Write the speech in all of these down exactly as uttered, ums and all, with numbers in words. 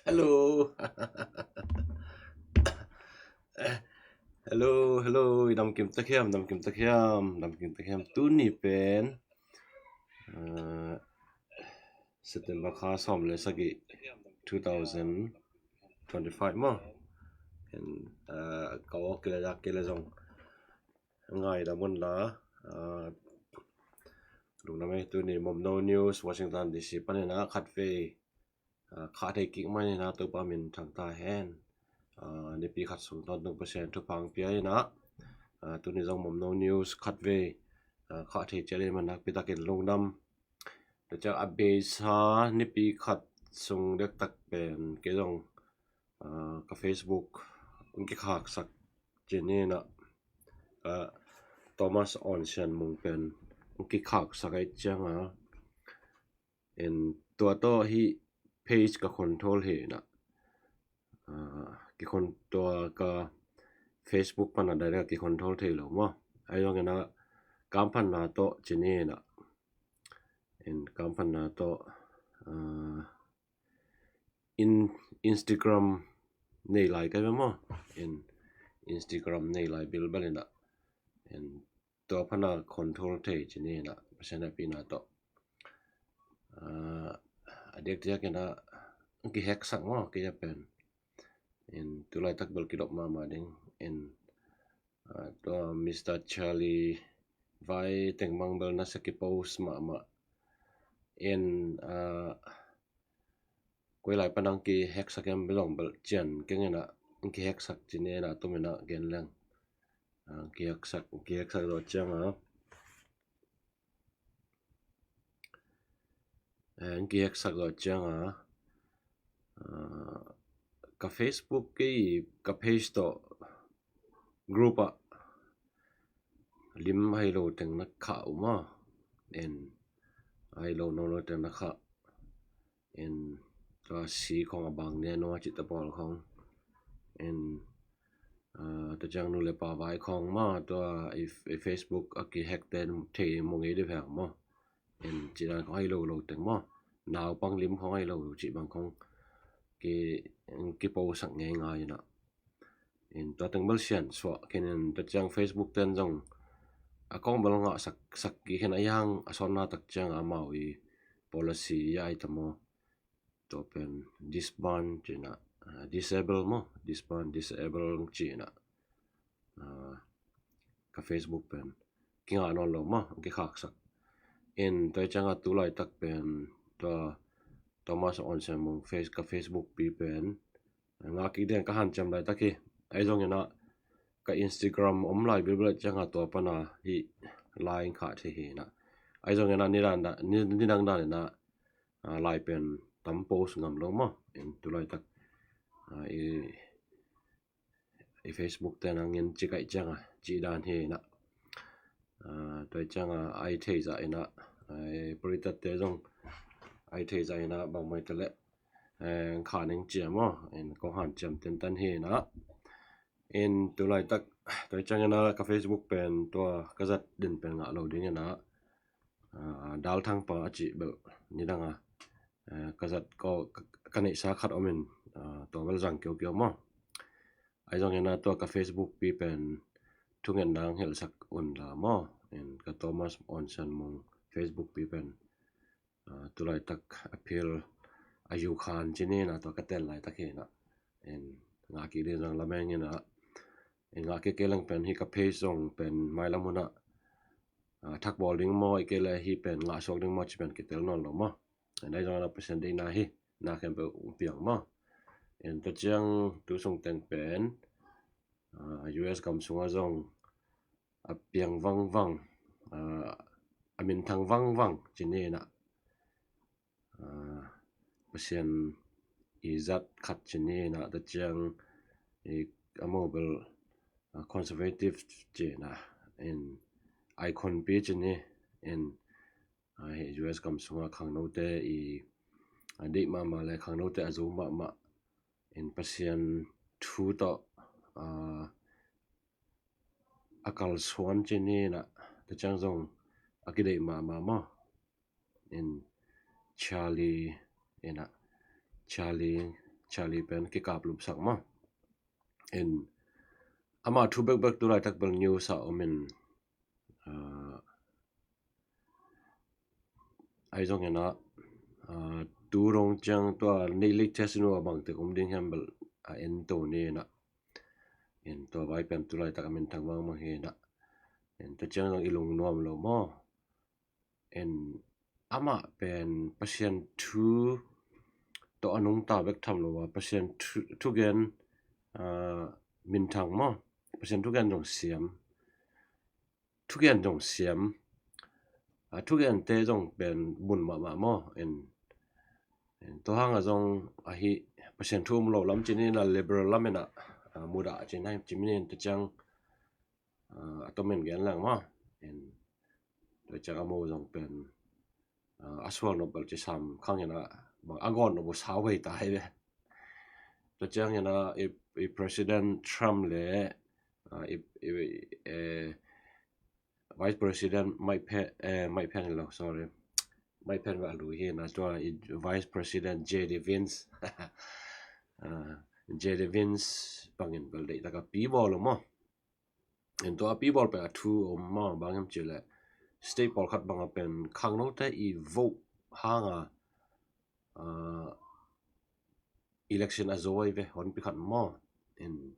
Hello. Hello, hello. I dam kim tak hiam, dam kim tak hiam, dam kim tak hiam. Tuni pen, ah, September kha sawm le sagih, two thousand twenty-five maw. And, ah, ka awk kile dak kile zong ngaidam un la. Ah, lungdam ei, tuni Momno News, Washington D C panin ah khatvei, ah, khah thei kik mai ni na, Topa min thang ta hen. Ah, nipi khat sung tawntung Pasian thupha hong pia in ah, ah, tuni zong Momno News khatvei, ah, khah thei ciat in, man nakpi takin lungdam. Tua ciang a beisa nipi khat sung dektak pen kei zong, ah, ka Facebook hong kikhaksak ci ni na, ah, Thomas Awn Sian Mung pen hong kikhaksak ahih ciang a, en, tua tawh hih page ka control hi na. Ah, kikon-, tua ka Facebook pan a direct a kicontrol thei lo maw. Ahi zongin ah kamphatna tawh ci ni na. En, kamphatna tawh, ah, in, Instagram nei lai ka hi ve maw. En, Instagram nei lai bilbel in ah. En, tua pan a control thei ci ni na, Pasian hehpihna tawh. Ah, a diakdiak in ah, kihacksak maw, kei a pen. En, tulaitak bel kidop mahmah ding. En, ah, tua Mister Charlie vai teng bang bel nasia kipost mahmah. En, ah, koi lai pan a kihacksak hiam bel zong bel cian keng in ah, kihacksak ci ni na, tum in ah gen leng. Ah, kihacksak, kihacksak zawh ciang a, eh, kihacksak zawh ciang a, ah, ka Facebook kei, ka page tawh group ah lim ahi lo teng na khah uh maw. En, ahi lo nawn lo teng na khah. En, tua si khong a bang nia nua cih ta pawl khong. En, ah, tua ciang nu le pa vai khong maw, tua i, i Facebook a kihack te thei mu ngei dih veng maw. En, cih dan khong ahi lo lo teng maw. Naupang lim khong ahi lo cih bang khong ki, kipost sak ngeingai in ah. En, tua teng bel sian suah khin in, tua ciang Facebook ten zong a kong bel ngahsak, sak kik khin a, hiang a sawtna tak ciang a amau i policy a ai ta maw. Tua pen disband ci na, ah, disable maw, disband, disable ci na. Ah, ka Facebook pen kingah nawn lo maw, kikhaksak. En, tua ciang a tulaitak pen tua Thomas Awn Sian Mung face, ka Facebook pi pen ngah kik ding ka hanciam laitak hi. Ahi zongin ah ka Instagram om lai bilbel ciang a tua pan a hih lai khah thei hi na. Ahi zongin ah nidang dan, ni, nidang dan in ah, ah, lai pen tam post ngam lo maw. En, tulaitak, ah, i, i Facebook te nangin cik aih ciang a cih dan hi na. Ah, tua ciang a ai thei zah in ah, ai puritat te zong ai thei zah in ah bangmai te leh, eh, kha ning ciam aw, en, kong hanciam tentan hi na. En, tulaitak, tua ciang in ah ka Facebook pen tua ka zat din pen ngah lo ding in ah, ah, Dal Thang Pa a cih bel nidang a, eh, ka zat ko, ka, ka neihsa khat om in, ah, tua bel zang kiaukiau maw. Ahi zongin ah tua ka Facebook pi pen thungetna hong hilhsak un la maw. En, ka Thomas Awn Sian Mung Facebook pi pen, ah, tulaitak a phil a Yukhan ci ni na, tua ka ten laitak hi na. En, ngah kik ding zong lamen in ah, en, ngah kik kei leng pen hih ka page zong pen mailam hun ah, ah, thak bawl ding maw, ahih kei leh hih pen ngah suak ding maw cih pen kitel nawn lo maw. En, ahi zongin ah Pasian deihna hi, na khempeuh hong piang maw. En, tua ciang tu sung teng pen, ah, U S gam sungah zong a piang vangvang, ah, a minthang vangvang ci ni na. Ah, Pasian i zat khat ci ni na, tua ciang i a mobile, ah, conservative ci na, en, icon pi ci ni, en, ah, hih U S gam sungah khangnote i, ah, deih mahmah le khangnote a zo mahmah, en, Pasian thu tawh, ah, a kalsuan ci ni na, tua ciang zong a kideih mahmah maw. En, Charlie, en ah, Charlie Charlie pen kikap lumsak maw. In ama thu bekbek tu laitak bel news ah om in, ah, ahi zongin ah, ah, tu dong ciang tua nei latest nu a bangte om ding hiam bel a en to ni in ah. In tua vai pen tu laitak a minthang mangmang hi in ah. In tua ciang zong i lungnuam lo maw. In amah pen Pasian thu tawh a nungta bek tham lo a, Pasian thu, thugen, ah, minthang maw. Pasian thugen zong siam. Thugen zong siam. Ah, thugente zong pen bun mahmah maw. In, in tua hang a zong ahi Pasian thu um lo lam cih ni in ah, liberal lam in ah, ah, mudah cih ni in ah, cih ni in tua ciang, ah, a tomin gen lang maw. In tua ciang a mo zong pen, ah, a sual nop bel ci sam khang in ah, bang a gawt nop uh sau vei ta hi ve. Tua ciang in ah i, i President Trump le, ah, i, i, eh, Vice President Mike Pe-, eh, Mike Pence lo, sorry. Mike Pence va lu hi in ah tua i Vice President J D Vance. Ah, J D Vance bangin bel deih taka pi bawl lo maw. In tua a pi bawl pen a thu om maw, bang hiam cih leh state pawlkhat bang a pen khangnote i vote hang a, ah, election a zo ahi ve, honpi khat maw. In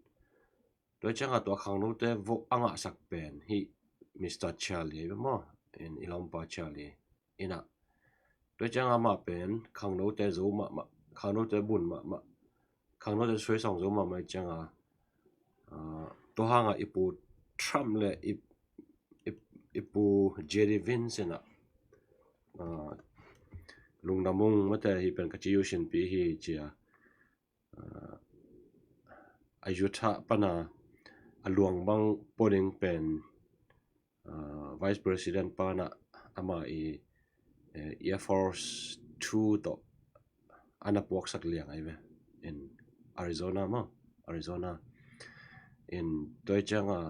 tua ciang a tua khangnote vote a ngahsak pen hi Mister Charlie ahi ve maw. In i lawmpa Charlie in ah. Tua ciang a amah pen khangnote zo mahmah, khangnote bun mahmah, khangnote suaisawng zo mahmah ciang a, ah, tua hang a i pu Trump le i, i, i pu J D Vance in ah, ah, lungdam ung, mate hi pen ka ci uh sinpi hi ci a, ah, a Utah pan a a luang bang pua ding pen, ah, Vice President pa in ah ama i, eh, Air Force Two tawh a na puaksak liang ahi ve. In Arizona maw, Arizona. In tua ciang a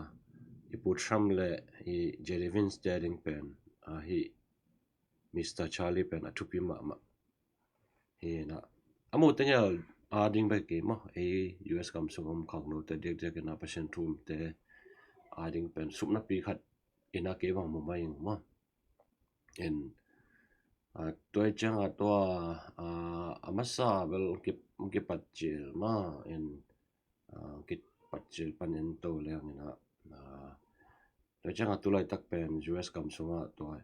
i pu Trump le i J D Vance te ding pen, ah, hi Mister Charlie pen a thupi mahmah. Hi in ah, a mo teng el a ding bek kei maw, ei U S gam sung om khangnote diakdiak in ah Pasian thu umte a ding pen supnapi khat in ah kei bang mu mai ing maw. In, ah, tua ciang a tua, ah, a masa bel ki, kipat cil maw. In, ah, kipat cil pan en to leng in ah, ah, tua ciang a tu laitak pen U S gam sung ah tua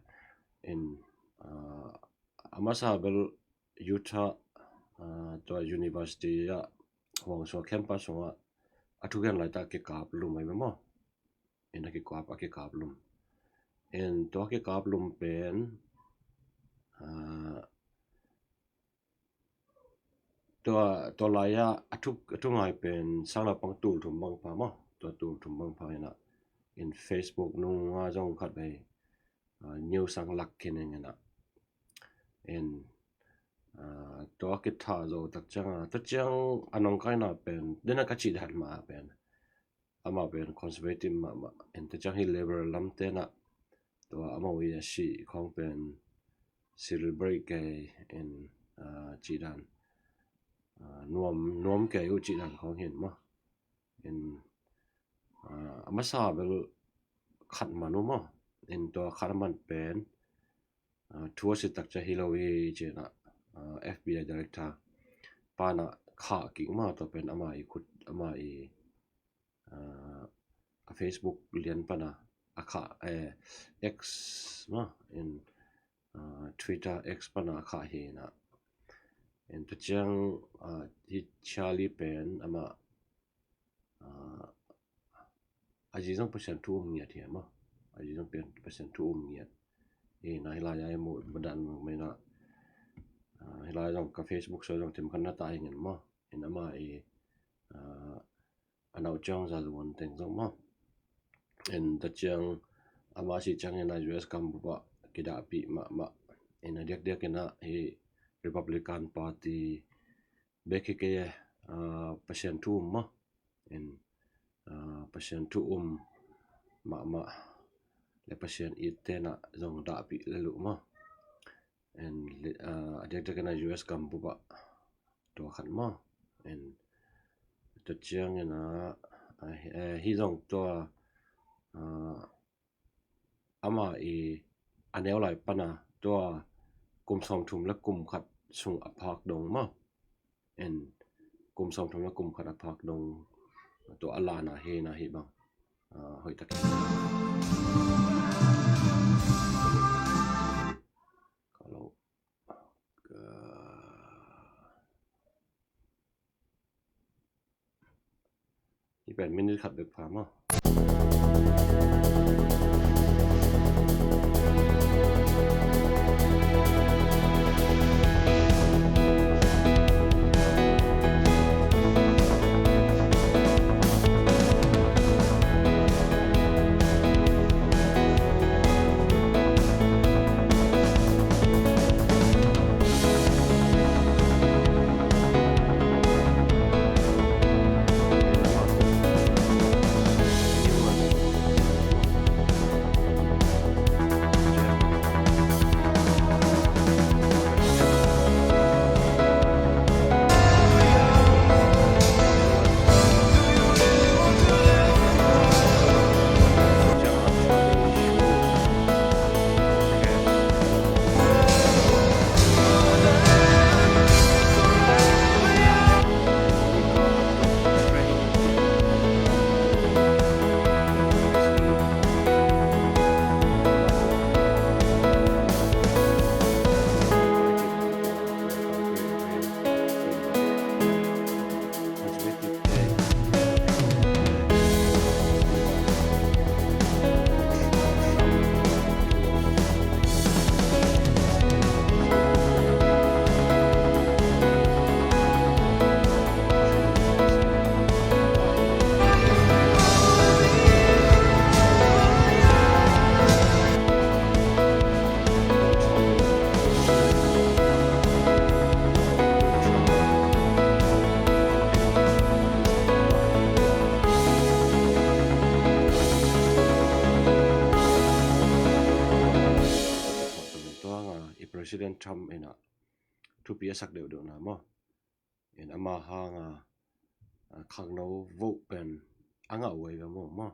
in, ah, a masa bel Utah, ah, tua university ah huang sung a campus sung ah a thugen laitak kikap lum ahi ve maw. In a kikap, a kikap lum. In tua kikap lum pen, ah, tua, tua lai ah a thu, a thu ngai pen sang naupang tul thum bang pha maw. Tua tul thum bang pha in ah, in Facebook nung ah zong khat vei, ah, news sang lak khin ing in ah. In, ah, tua kitha zo tak ciang a, tua ciang a nong kaina pen, den a ka cih dan mah pen, amah pen conservative mahmah. In tua ciang hi liberal lamte in ah, tua amau i a sih khawng pen celebrate kei in, ah, cih dan, ah, nuam, nuam kei uh cih dan khawng hi in maw. In, ah, a masa bel khat man uh maw. In tua khat man pen, ah, thu a si tak ciang hi lo hi ci in ah, ah, F B I director pa in ah khah kik maw, tua pen ama i khut, ama i, ah, ka Facebook lian pan a, a khah, eh, X maw, in, ah, Twitter X pan a khah hi in ah. In tua ciang, ah, hi Charlie pen ama, ah, a zi zong Pasian thu um ngiat hi maw. A zi zong Pasian thu um ngiat. Hi in ah hi lai ah i mu madan mai in ah, ah, hi lai zong ka Facebook sung zong thim khat na ta hi ngen maw. In ama i, ah, a nau ciang za zuan teng zong maw. In tua ciang ama si ciang in ah U S gam bup ah kidahpih mahmah. In a diakdiak in ah hi Republican Party bek hi kei, ah, Pasian thu um maw. In, ah, Pasian thu um mahmah le Pasian itte in ah zong dahpih lel uh maw. In, ah, a diakdiak in ah U S gam bup ah tua khat maw. En, tua ciangin a, a, eh, hih zong tua, a, ama i a neu lai pana tua kum sawmthum le kum khat sung a phak dong maw. En, kum sawmthum le kum khat a phak dong tua a lana hi na hih bang, a, hoih takin. Ka lo. Ka Hih pen minute khat bek pha maw. Tua hanga i President Trump in a thupi a sak deuhdeuhna maw. In ama hanga, a, khangno vote pen a ngah uh ahi ve maw, maw.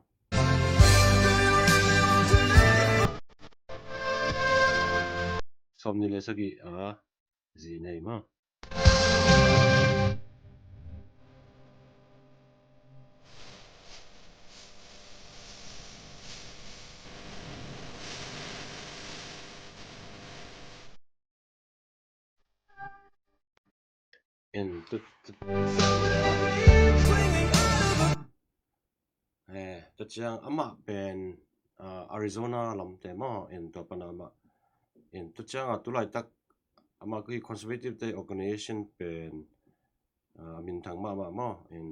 Sawmnih le sagih a zi nei maw. En, tu, tu, eh, tua ciang amah pen, ah, Arizona lamte maw, en, tua pana amah. En, tua ciang a tu laitak amah ko hi conservative te organization pen, ah, minthang mahmah maw, en,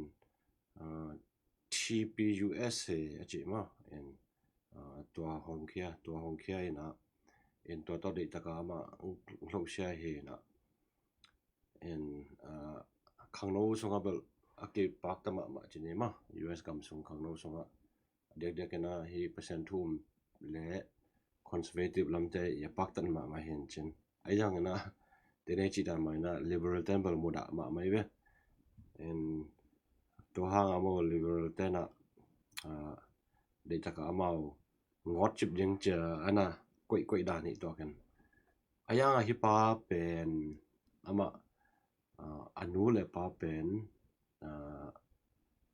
ah, T P U S A a cih maw, en, ah, tua hong khia, tua hong khia in a, en, tua tawh deih taka amah hong hlohsia hi in a, en, ah, khangno sungah bel a kipakta mahmah ci ni maw, U S gam sung khangno sungah. Diakdiak in a hi Pasian thu um le conservative lamte i a paktat mahmah hi in cin. Ahi zongin a, tene cih dan mah in a liberal ten bel mudah mahmah hi ve. En, tua hang a maw liberal ten a, ah, deih taka amau ngawt cip ding cia ana koih koih dan hi tua ken. Ahi zongin a hi pa pen amah, ah, a nu le pa pen, ah,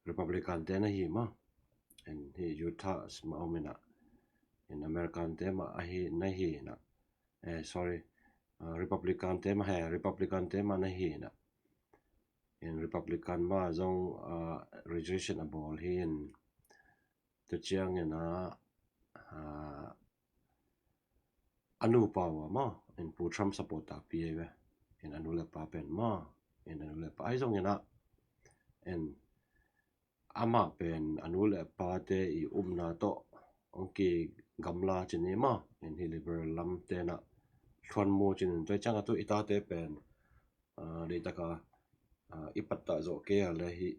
Republican te na hi maw. En, hi Utah mah om in a. En, American te mah ahi na hi in a. Eh, sorry. Ah, Republican te mah he, Republican te mah na hi in a. En, Republican mah zong, ah, registration a bawl hi in. Tua ciangin a, ah, a nupa uh a maw, en, Pu Trump supporter pi ahi ve. En, a nu le pa pen maw, en, a nu le pa ahi zongin a, en, amah pen a nu le pate i upna tawh hong kigamla ci ni maw, en, hi liberal lamte in a thuanmu ci ni. Tua ciang a tu i tate pen, ah, deih taka, ah, i pattah zawh kei a le hi,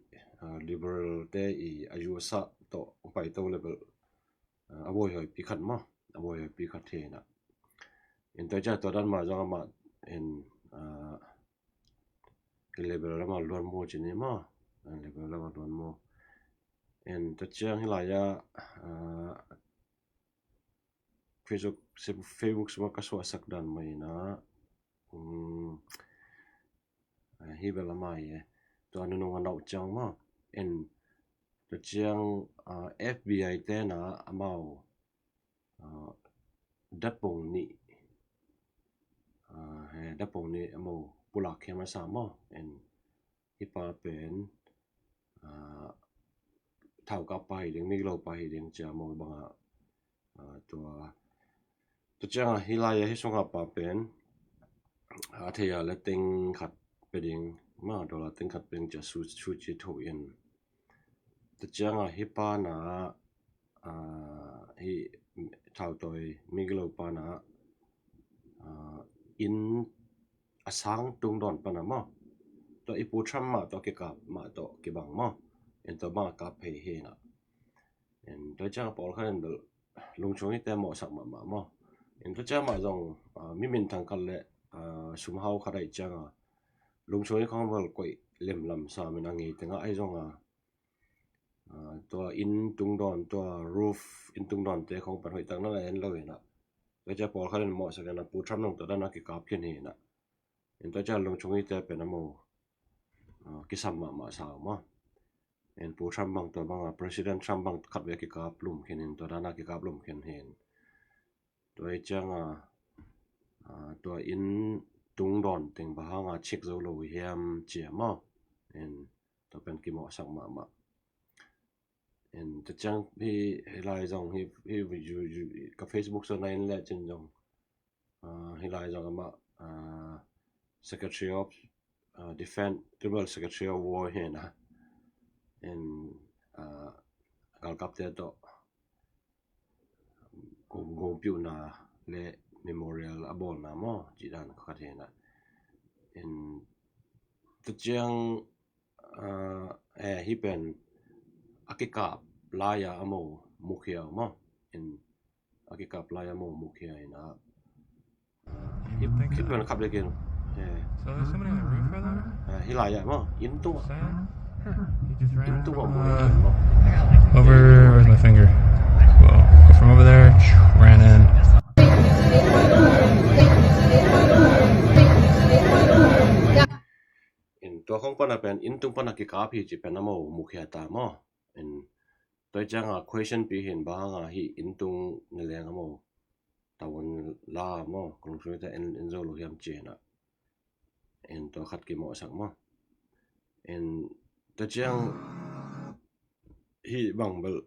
ah, liberal te i a U S a tawh hong paito le bel, ah, a buaihuaipi khat maw, a buaihuaipi khat hi in a. En, tua ciang tua dan mah zong amah en, ah, Level lamah luan mu ci ni maw. Level lamah luan mu. En, tua ciang hi lai-ah, ah, Facebook, Facebook sungah ka suahsak dan mah inah, um, ah, hi bel amah hi e. Tua nunung a nauh ciang maw. En, tua ciang, ah, F B I te na amau, ah, datpong nih, ah, he datpong nih amau pulak khia masa maw. En, hi pa pen, ah, thaukap pa hi ding, migilo pa hi ding ci a amau bangah, ah, tua, tua ciangah hi lai-ah hi sungah pa pen, ah, a thei a le teng khat pia ding maw, dollar teng khat pia ding ci a su, su ci tho in. Tua ciangah hi pa na, ah, hi thautawi migilo pa na, ah, inn a sang tung dawn pana maw, tua i Pu Trump mah tawh kikap mah tawh kibang maw. En, tua bangah kap phei hi na. En, tua ciangah pawlkhat in bel lungchung ite mawhsak mahmah maw. En, tua ciang mah zong, ah, mi minthang khat le, ah, sumhau khat ahih ciangah lungchung i khong bel koih lemlam sa min a ngei tengah ahi zongah, ah, tua inn tung dawn, tua roof inn tung dawnte khong pan hoihtak na la en lo hi na. Tua ciang pawlkhat in mawhsak in a Pu Trump nong tua dan a kikap khin hi na. En, tua ciang lungchung ite pen amau, ah, kisam mahmah sa uh maw. En, Pu Trump bang tua bangah President Trump bang khat vei a kikap lum khin in, tua dan a kikap lum khin hi in. Tua hi ciangah, ah, tua inn tung dawn teng bang hangah check zo lo hiam ci a maw. En, tua pen kimawhsak mahmah. En, tua ciang hi, hi lai zong hi, hi, yu, yu, ka Facebook sungah na en le cin zong, ah, hi lai zong amah, ah, Secretary of, ah, Defense, Tribal Secretary of War hi na. En, ah, galkapte tawh gong, gongpiuhna le memorial a bawlna maw, cih dan khat hi na. En, tua ciang, ah, eh, hi pen a kikap lai-a amau mukhia uh maw. En, a kikap lai-a amau mukhia hi na. Hi pen khap dek in. Eh. So there's somebody on the roof right there? Eh, hi lai-ah maw. Inn tungah. Sam? He just ran inn tungah out of mu the maw. Over, where's my finger? Well, go from over there, ran in. En, tua khong pana pen inn tung pana kikap hi ci pen amau mukhia ta maw. En, tua ciangah question pi hi in, bang hangah hih inn tung na leng amau tavuan la maw, ka lungsim ite en, en zo lo hiam ci hi na. En, tua khat kimawhsak maw. En, tua ciang hih bang bel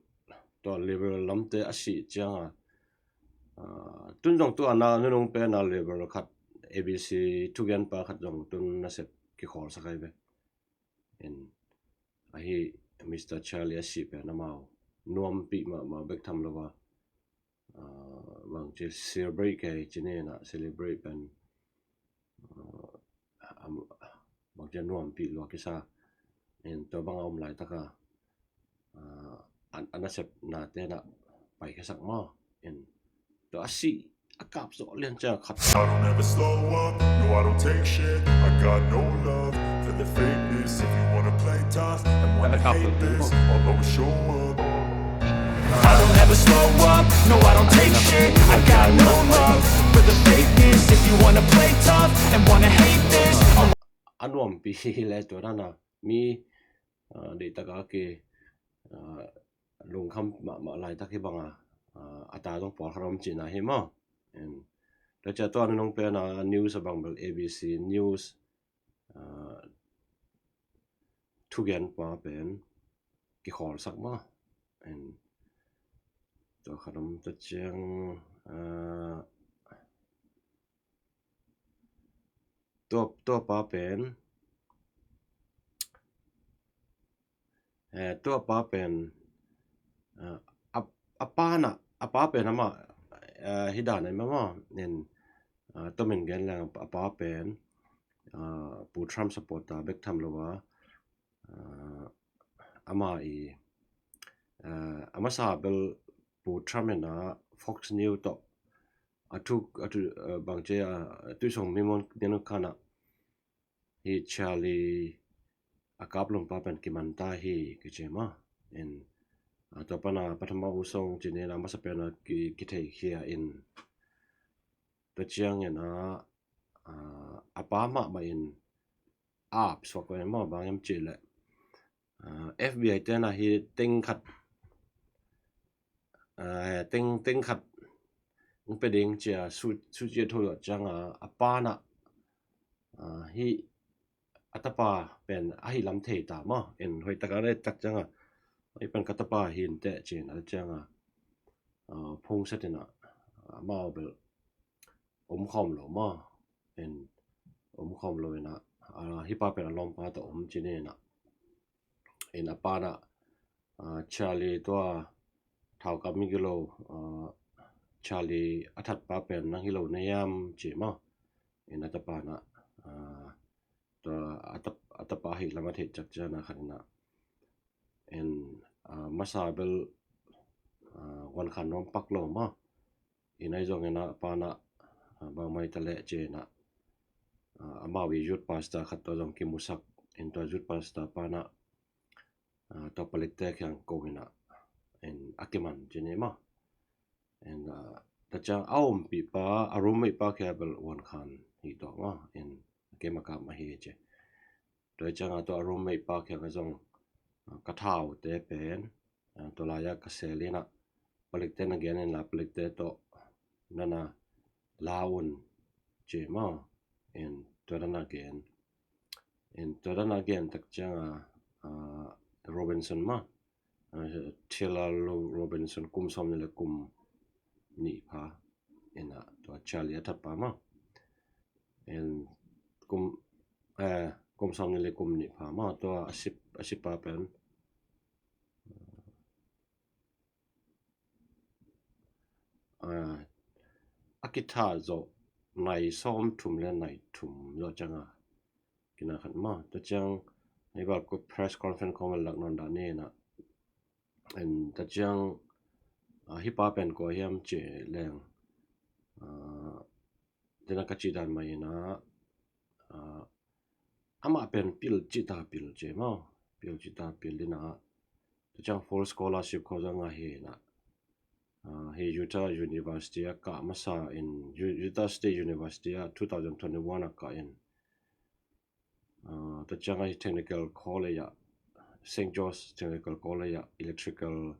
tua Liberal lamte a sih ciangah, ah, tun zong tua na nunung pen a Liberal khat, A B C thugenpa khat zong tun nasep kikhawlsak ahi ve. En, ahi Mister Charlie a sih pen amau nuampih mahmah bek tham lo a, ah, bangci celebrate kei ci ni na, celebrate pen, ah, am, bangci nuampih lua kisa. En, tua bang a om laitaka, ah, an, a nasepnate na paikhiasak maw. En, tua a sih a kap zawh lian ciang khat. I don't ever slow up, no, I don't take shit. I got no love for the fakeness. If you wanna play tough and wanna hate this, I'll always show up. I don't ever slow up, no, I don't take shit. I got no love for the fakeness. If you wanna play tough and wanna hate this, I'll A nuampi le tua dana mi, ah, deihtak a ki, ah, lungkham mahmah laitak hi banga, ah, a ta zong pawlkhat om cihna hi maw. En, tua ciang tua nunung pen a news a bang bel A B C News, ah, thugenpa pen kikhawlsak maw. En, tua khat om, tua ciang, ah, tua, tua pa pen, eh, tua pa pen, eh, a, a pa na, a pa pen amah, eh, hi dan ai mama, en, eh, tomin gen leng a pa pen, eh, Pu Trump supporter bek tham lo a, eh, ama i, eh, a masa bel Pu Trump in a Fox News tawh a thu, a thu, eh, bangci a, a tuisong mi mon nenu khana, hi Charlie a kap lungpa pen kiman ta hi kici maw. In, a, tua pana pathama usong cinin a masa pena ki, kitheikhia in tua ciangin a, a, a pa mahmah in ap suak ko in maw, bang hiam cih leh, a, F B I tena hi teng khat, a, teng, teng khat hong pe ding cia su, su cia tho ciang a, a pana, a, hi a tapa pen ahi lam thei ta maw. In hoih taka na et tak ciang a, hoih pen ka tapa hi inteh cin a ciang a, a, phung setin a, a, mau bel om khawm lo maw. In om khawm lo in a, a, hi pa pen a lawmpa tawh om cinin a, in a pana, a, Charlie tua thaukap mi gilo, a, Charlie a thatpa pen nang hi lo na hiam ci maw. In a tapa na, a, tua a tap, a tapa ahi lam a theih ciang ciang a khat in a, in, a, masa bel, a, wan khan nuam pak lo maw. In ahi zongin a pana, a, bangmah hi ta leh cin a, a, amau i youth pastor khat tawh zong kimusak in tua youth pastor pana, a, tua palikte kiang ko in a, in a kiman cin hi maw. In, a, tua ciang a ompihpa, a roommate pa kia bel wan khan hi tawh maw. In a keima kap mah hi ci. Tua ciang a tua a roommate pa kiang a zong, a, ka thaute pen, a, tua lai-a ka sel in a, palikte na gen in la palikte tawh nana la un ci maw. In tua nana gen. In tua nana gen tak ciang a, a, Robinson maw. A, Taylor Lo-, Robinson kum sawmnih le kum nih pha. In a tua Charlie a thatpa maw. In kum, eh, kum sawmnih le kum nih pha maw. Tua a sip, a sipa pen, a, a kitha zawh nai sawmthum le nai thum zawh ciang a kina khat maw. Tua ciang hei bal ko press conference khong a lak nawn dah ni na. In tua ciang, a, hi pa pen kua hiam ci leng, a, tua na ka cih dan mah in a, a, amah pen pil cih ta pil ci maw. Pil cih ta pil in a, tua ciang full scholarship khong zong a hi na. A, hi Utah University a kah masa in, U-, Utah State University a two thousand twenty-one a kah in. A, tua ciang a hi Technical College a, Saint George Technical College a electrical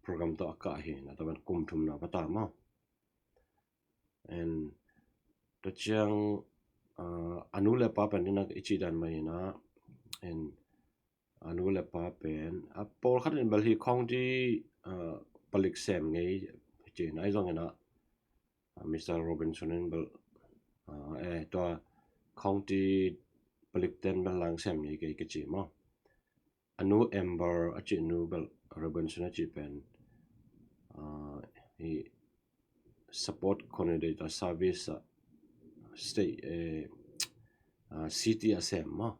program tawh a kah hi na, tua pen kum thumna va ta maw. And tua ciang, a, a nu le pa pen in a i cih dan mah in a, and a nu le pa pen, a, pawlkhat in bel hi khawngti, a, palik sem ngei ci na, ahi zongin a, a, Mister Robinson in bel, a, eh, tua khawngti palik ten bel lang sem ngei kei ka ci maw. A nu Amber a cih nu bel Robinson a cih pen, a, hi support coordinator service a state, eh, a, city a sem maw.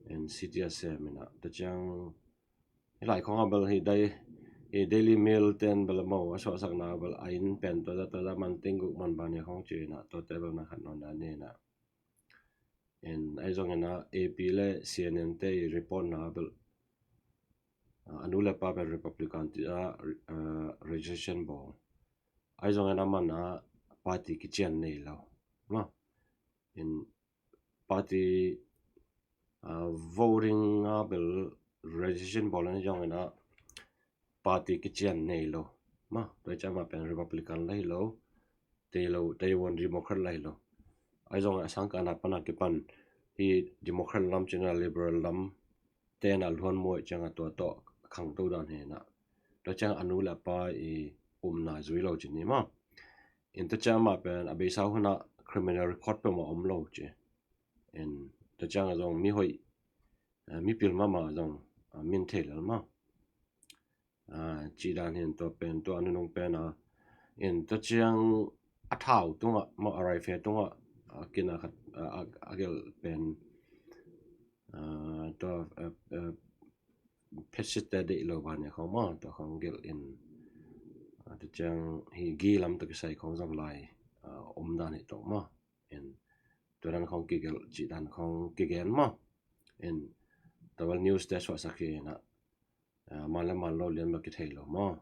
And city a sem in a, tua ciang hi lai khong a bel hi dai, hi Daily Mail ten bel maw, a suahsakna bel a inn pen tua za, tua za man teng guk man ban hi khong ci in a, tua te bel na khat nawn dan ni na. And ahi zongin a A P le C N N te i report na bel, a, a nu le pa bel Republican ti a, a, registration bawl. Ahi zongin a man a party kician nei lo. Maw. In party, a, voting a bel registration bawl in zongin a party kician nei lo. Maw, tua ciang mah pen Republican la hi lo, tei lo, tei won Democrat la hi lo. Ahi zongin a sangkahna pana kipan hi Democrat lam ci na Liberal lam te na luan muai ciang a tua tawh khangto dan hi na. Tua ciang a nu le a pa i umna zui lo ci ni maw. In tua ciang mah pen a beisa hun a criminal record peuhmah om lo ci. In tua ciang a zong mi hoih, a, mi pil mahmah zong, a, min thei lel maw. A, cih dan hi in tua pen, tua a nunung pen a. In tua ciang a thau tungah, maw a rifle tungah, a, kina khat, a, a, a gelh pen, a, tua, a, a, phetsit te deih lo ban hi khong maw, tua khong gelh in, a, tua ciang hi gi lam tua kisai khong zong lai, a, om dan hi tawh maw. In tua dan khong kigelh cih dan khong kigen maw. In tua bel news te suahsak hi inah, ah, man le man lo lian bel kithei lo maw.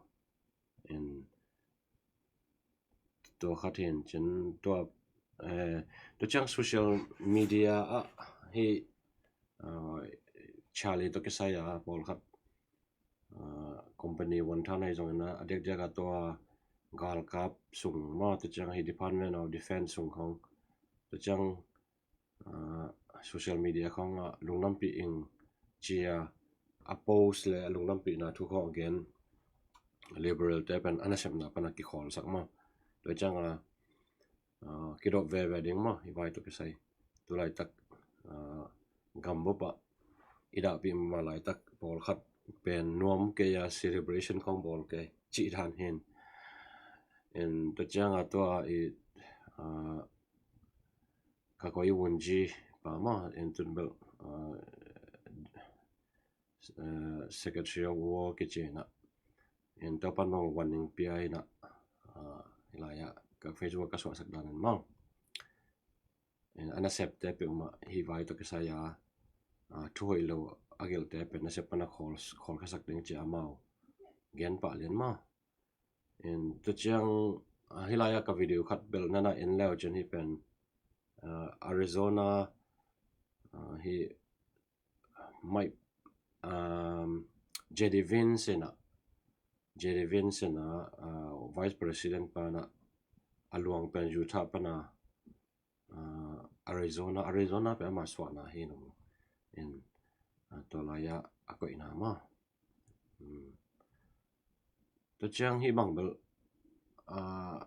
In tua khat hi in cin tua, eh, tua ciang social media ah hi, ah, Charlie tawh kisai a pawlkhat, ah, company vuanthan ahi zongin a diakdiak a tua galkap sung maw, tua ciang hi Department of Defense sung khong, tua ciang, ah, social media khong ah lungdampih ing ci a a post le a lungdampihna thu khong a gen Liberal te pen a nasepna pan a kikhawlsak maw. Tua ciang a, ah, kidop veve ding maw, hi vai tawh kisai. Tu laitak, ah, gambup ah i dahpih mah laitak pawlkhat pen nuam kei a celebration khong bawl kei cih dan hi in. In tua ciang a tua i, ah, ka koi wunji pa maw, in tun bel, ah, eh, Secretary of War kici inah. In tua pan bang warning pia inah, ah, hi lai ah ka Facebook ka suahsak dan in maw. In a nasepte peuhmah hi vai tawh kisai a, ah, thu hoih lo a gelhte pen nasep pan a khawl, khawl khasak ding ci a amau gen pah lian maw. In tua ciang, ah, hi lai ah ka video khat bel nana en leu cin hi pen, ah, Arizona, ah, hi Mike, um, J D Vance inah, J D Vance inah, ah, Vice President pa inah a luang pen Utah pan a, ah, Arizona, Arizona pen ama suahna hi in, in, ah, tua lai ah a koihna maw. Hmm. Tua ciang hih bang bel, ah,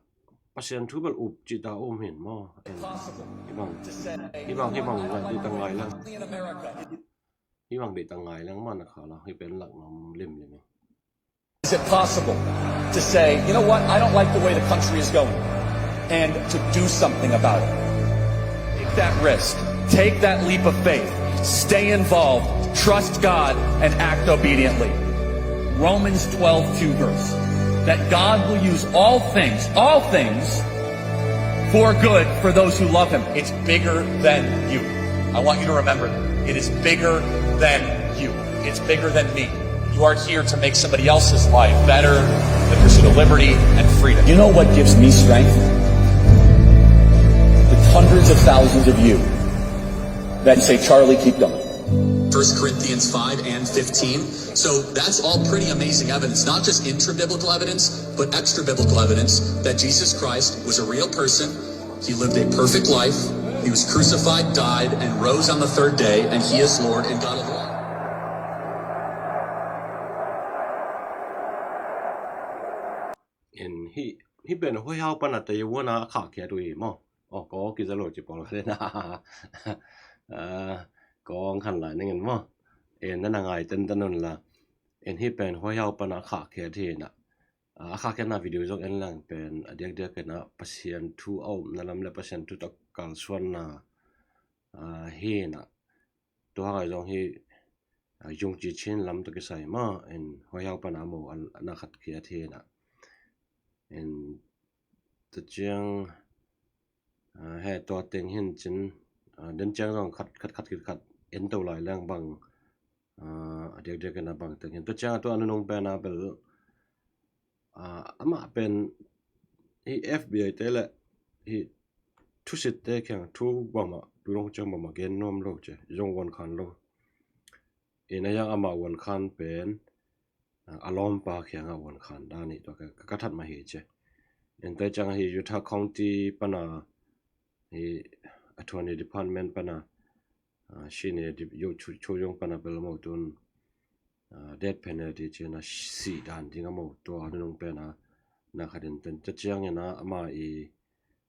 Pasian thu bel up cihta um hi in maw. In, hih bang, hih bang, hih bang ngaih deih ta ngai leng. Hih bang deih ta ngai leng maw na kha la, hih pen lak nuam limlim hi. Is it possible to say, "You know what? I don't like the way the country is going," and to do something about it? Take that risk. Take that leap of faith. Stay involved. Trust God and act obediently. Romans twelve two verse. That God will use all things, all things, for good for those who love him. It's bigger than you. I want you to remember that. It is bigger than you. It's bigger than me. You aren't here to make somebody else's life better, the pursuit of liberty and freedom. You know what gives me strength? The hundreds of thousands of you that say, "Charlie, keep going." First Corinthians five and fifteen. So that's all pretty amazing evidence, not just intra-biblical evidence, but extra-biblical evidence that Jesus Christ was a real person. He lived a perfect life. He was crucified, died, and rose on the third day, and he is Lord and God of all. In hih, hih pen huaihau pan a tei vuana a khahkhiat uh hi maw. Oh, ko kiza lo ci pawl ka dena. Ah, ko ang khan lai ning in maw. In nana ngai tenten un la. In hih pen huaihau pan a khahkhiat hi inah. Ah, a khahkhiatna video zong en leng pen a diakdiak inah Pasian thu a umna lam le Pasian thu tawh kalsuanna, ah, hi inah. Tua hang ai zong hi, ah, Yung Ci Chin lam tawh kisai maw, in huaihau pan a mo a na khahkhiat hi inah. In tua ciang, ah, he tua teng hin cin, ah, den ciang zong khat, khat, khat, khat, khat en to lai leng bang, ah, a diakdiak inah bang teng hin. Tua ciang a tua a nunung pen a bel, ah, amah pen hi F B I te le hi thusitte kiang thu bangmah, tu dong ciang bangmah gen nuam lo ci, zong vuan khan lo. In a yang amah vuan khan pen, ah, a lawmpa kiangah vuan khan dan hi tua ka, ka, ka that mah hi ci. In tua ciang hi Utah County pan a hi Attorney Department pan a, ah, senior di-, yo chu, chu yong pan a bel mo tun, ah, death penalty ci na si dan ding a mo tua a nunung pen a na khat in ten tua ciang inah ama i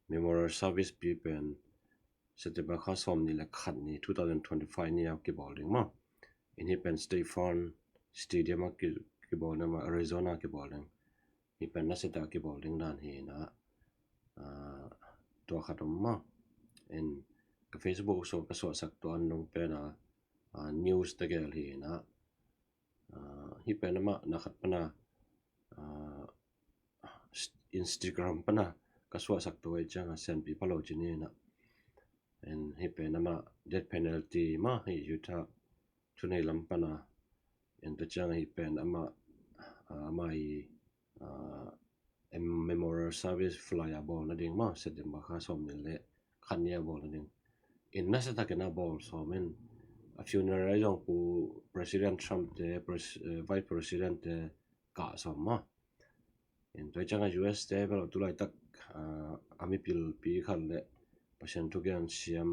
memorial service pi pen September kha sawm nih le khat ni two thousand twenty-five ni a kibawl ding maw. In hih pen State Farm Stadium a ki, kibawl ding maw, Arizona kibawl ding. Hih pen na seta kibawl ding dan hi inah, ah, tua khat om maw. In ka Facebook so ka suahsak tua a nunung pen a, ah, news tegel hi inah. Ah, hih pen amah na khat pan a, ah, Instagram pan a ka suahsak tua i ciang a sianpi pha lo ci ni inah. En hih pen amah death penalty mah hi Utah thunei lam pana. En tua ciang hih pen amah, ah, amah i, ah, em, memorial service fly a bawl nading mah September kha sawm nih le khat ni a bawl nading. En nasa takin a bawl sawm in a funeral zong pu President Trump te, pres-, eh, Vice President te kah sawm mah. En tua ciang a U S te bel tu laitak, ah, a mipilpi khat le Pasian thugen siam,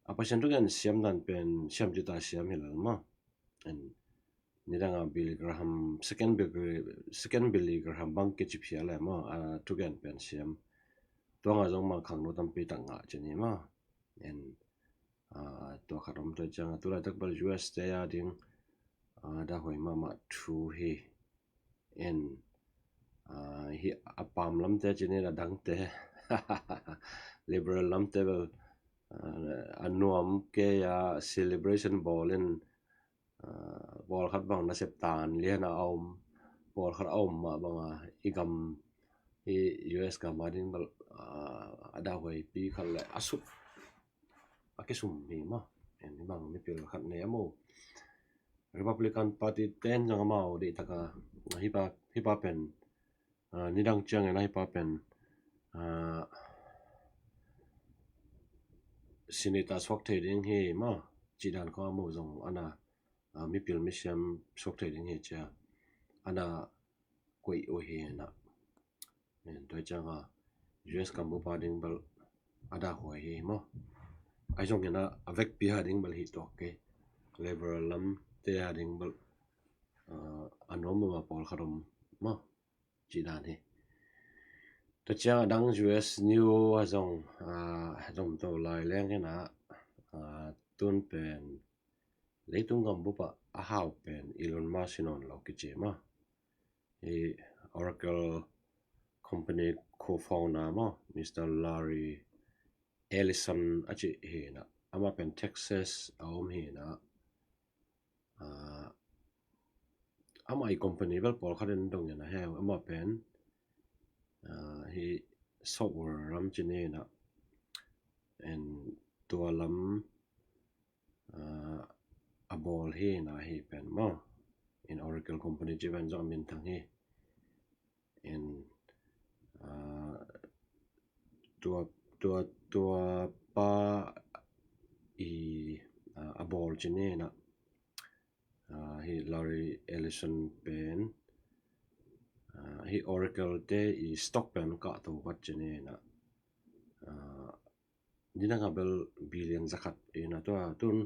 a Pasian thugen siam dan pen siam cita siam hi lel mah. En nidang a Billy Graham, second Billy, second Billy Graham bang kici phial le mah, a thugen pen siam. Tua nga zong mang khangno tampi tak ngah ci ni mah. En, ah, tua khat om tua ciang a tu laitak bel U S te a ding, ah, da huai mahmah thu hi. En, ah, hi a pam lamte ci ni a dangte, liberal lamte bel, ah, a nuam kei a celebration bawl in, ah, pawlkhat bang nasep tan lian a om, pawlkhat a om mah bang a i gam hi U S gam a ding bel, ah, a da huaipi khat le a suk a kisum hi mah. En hih bang mipil khat nei a maw. Republican Party ten zong amau deih taka hih pa, hih pa pen, ah, nidang ciangin a hih pa pen, ah, Senate a suak thei ding hi mah. Cih dan khong amau zong ana, ah, mipil misiam suak thei ding hi cia ana koih uh hi na. En tua ciang a U S gambup a ding bel a da huai hi maw. Ahi zongin a vekpi a ding bel hi tuak kei. Liberal lamte a ding bel, ah, a nuam mah pawlkhat om maw. Cih dan hi. Tua ciang a dang U S news a zong, ah, zom to lai leng hi na, ah, tun pen leitung gambup a a hau pen Elon Musk hi nawn lo kici mah. Hih Oracle company co-founder maw, Mister Larry Ellison a cih hi na. Amah pen Texas a om hi na. Ah, amah i company bel pawlkhat in dong in a heu, amah pen, ah, hih software lam ci ni na. En tua lam, ah, a bawl hi na hih pen maw. En Oracle company ci pen zong a minthang hi. En, ah, tua, tua, tua pa i, ah, a bawl ci ni na. Ah, hih Larry Ellison pen, ah, hih Oracle te i stock pen kah to vat ci ni na. Ah, nidang a bel billion zakhat hi na tua, tun,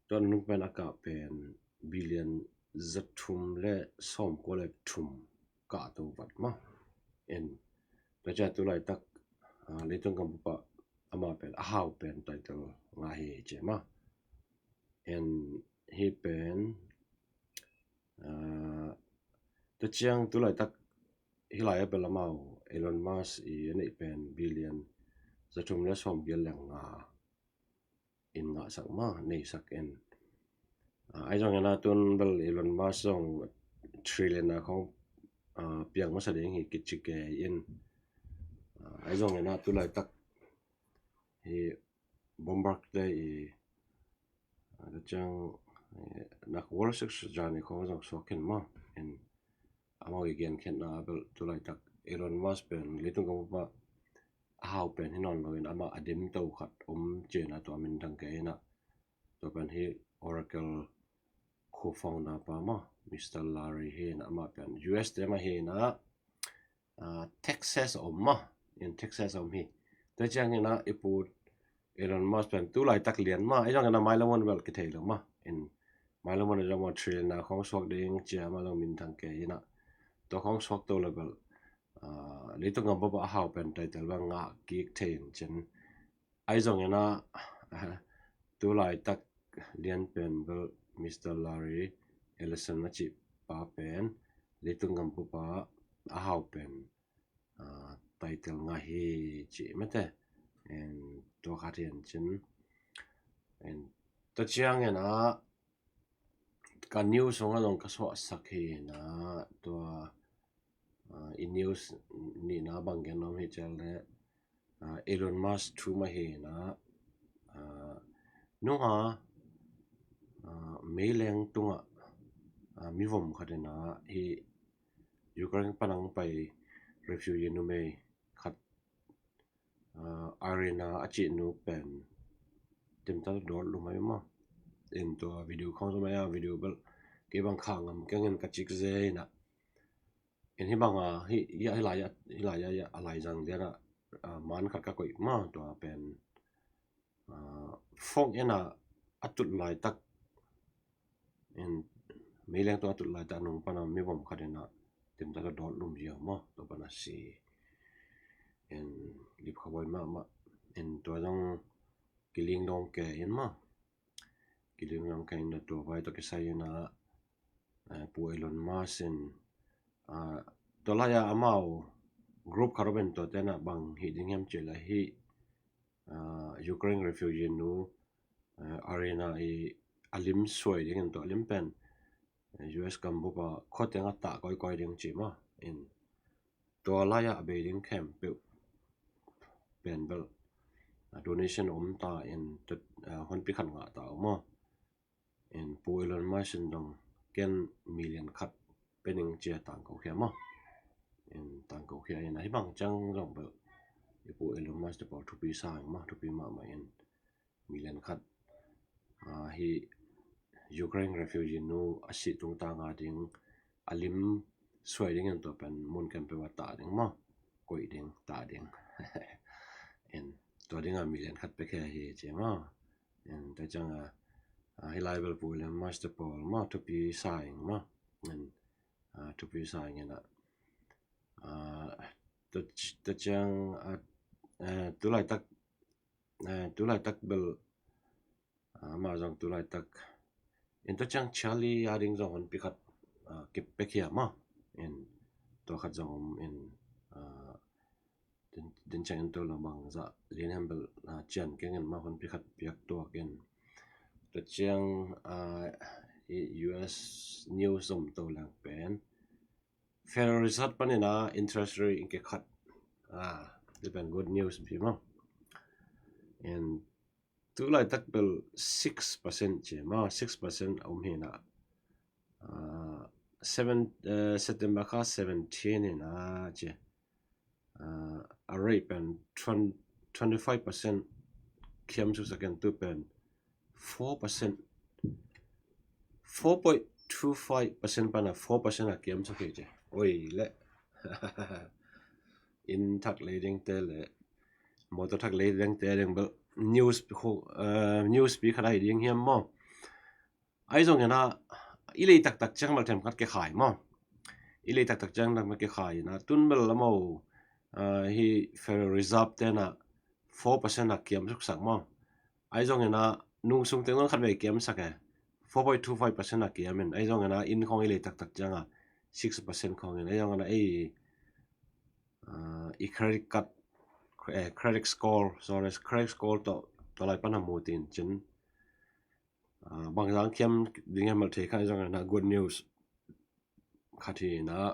tua nung pen a kah pen billion zathum le sawmkua le thum kah to vat mah. En, tua ciang tu laitak, ah, leitung gambup a amah pen a hau pen title ngah hi ci mah. En hih pen, ah, tua ciang tu laitak hih lai a bel amau Elon Musk i a neih pen billion zathum le sawmgiat le nga in ngahsak mah, neisak en. Ah, ahi zongin a tun bel Elon Musk zong trillion a khong, ah, piang masa ding hi kici kei in. Ah, ahi zongin a tu laitak hih Bloomberg te i, ah, tua ciang, eh, nak Wall Street Journal khong zong suak khin mah. En amau i genkhiatna bel tu laitak Elon Musk pen leitung gambup a a hau pen hi nawn lo in amah a dim to khat om ci na tua minthang kei na. Tua pen hih Oracle co-founder pa maw, Mister Larry hi na, amah pen U S te mah hi na, ah, Texas a om mah, en Texas a om hi. Tua ciang hi na i pu Elon Musk pen tu laitak lian mah, ahi zongin a mailam hun bel kithei lo mah, en mailam hun a zong mah trillion a khong suak ding ci a mah zong minthang kei hi na. Tua khong suak to le bel, ah, leitung gambup a a hau pen title bel ngah kik thei in cin. Ahi zongin a, tu laitak lian pen bel Mister Larry Ellison a cih pa pen leitung gambup a a hau pen, ah, title ngah hi ci mate. En tua khat hi in cin. En tua ciangin a ka news sungah zong ka suahsak hi na, tua, ah, i news nihna bang gen om hi ciang le, ah, Elon Musk thu mah hi na, Nunga meileng tungah mivom khat in ah hih Ukraine pan hong pai refugee numei khat, Irina a cihnu pen timta dawt lum ahi maw. In tua video khawng zom ahi a, video bel kei bang kha ngam keng in ka cik ze in ah. In hih banga hih lai a lai zang lian ah man khat ka koih maw, tua pen phone in ah a tut laitak in meileng tua a tut laitak nung pana mivom khat in ah timta ka dawt lum ziau maw, tua pana si. In lipkha bawi mahmah. In tua zong kiling dawng ke in maw, kiling dawng ke in tua vai tua kisai in ah Pu Elon Musk in tua lai-a amau group khat om in tua ten ah bang hih ding hiam cih leh hih Ukraine refugee nu Irina i a lim suai dingin tua lim pen US gambup a khua teng a tah kawikawi ding ci maw. In tua lai-a a bei ding khempeuh pen bel donation om ta in honpi khat ngah ta uh maw. In Pu Elon Musk in dong ken million khat pe ning ci a tangko khia maw. In tangko khia in ah hih bang ciang zong bel i Pu Elon Musk te pawl thupi sa ing maw, thupi mahmah in million khat hih Ukraine refugee nu a sih tungtang a ding a lim suai dingin tua pen mun khempeuh a tah ding maw, koih ding, tah ding. In tua ding a million khat pe khia hi ci maw. In tua ciang a hih lai bel Pu Elon Musk te pawl maw thupi sa ing maw. In thupi sa ing in ah tua ciang tulaitak tulaitak bel amah zong tulaitak in tua ciang Charlie a ding zong honpi khat kip pek hiam maw. In tua khat zong om in din ciang in tua lo bang zah lian hiam bel cian keng in maw, honpi khat piak tuak in. Tua ciang US news zom to leng pen Federal Reserve panin ah interest rate in kikhat. Ti pen good news pi maw. In tulaitak bel six percent ci maw, six percent a om hi in ah seven September kha seventeen in ah ci a rate pen twenty five percent kiam suksak in tu pen four percent, four point two five percent pana four percent a kiam sak hi ci. Oi le in thak lei ding te le motor thak lei ding te ding bel news news pi khat ahi ding hiam maw. Ahi zongin ah i lei taktak ciang bel themkhat kikhai maw. I lei taktak ciang themkhat kikhai in ah tun bel a maw hih Federal Reserve ten ah four percent a kiam suksak maw. Ahi zongin ah nung sung teng zong khat vei kiam sak e. Four point two five percent a kiam in ahi zongin ah in khawng i lei taktak ciang a six percent khawng in ahi zongin ah ei i credit card, credit score, sorry, credit score tawh tua lai pana mu tin cin bangzang kiam ding hiam bel thei kha, ahi zongin ah good news khat hi in ah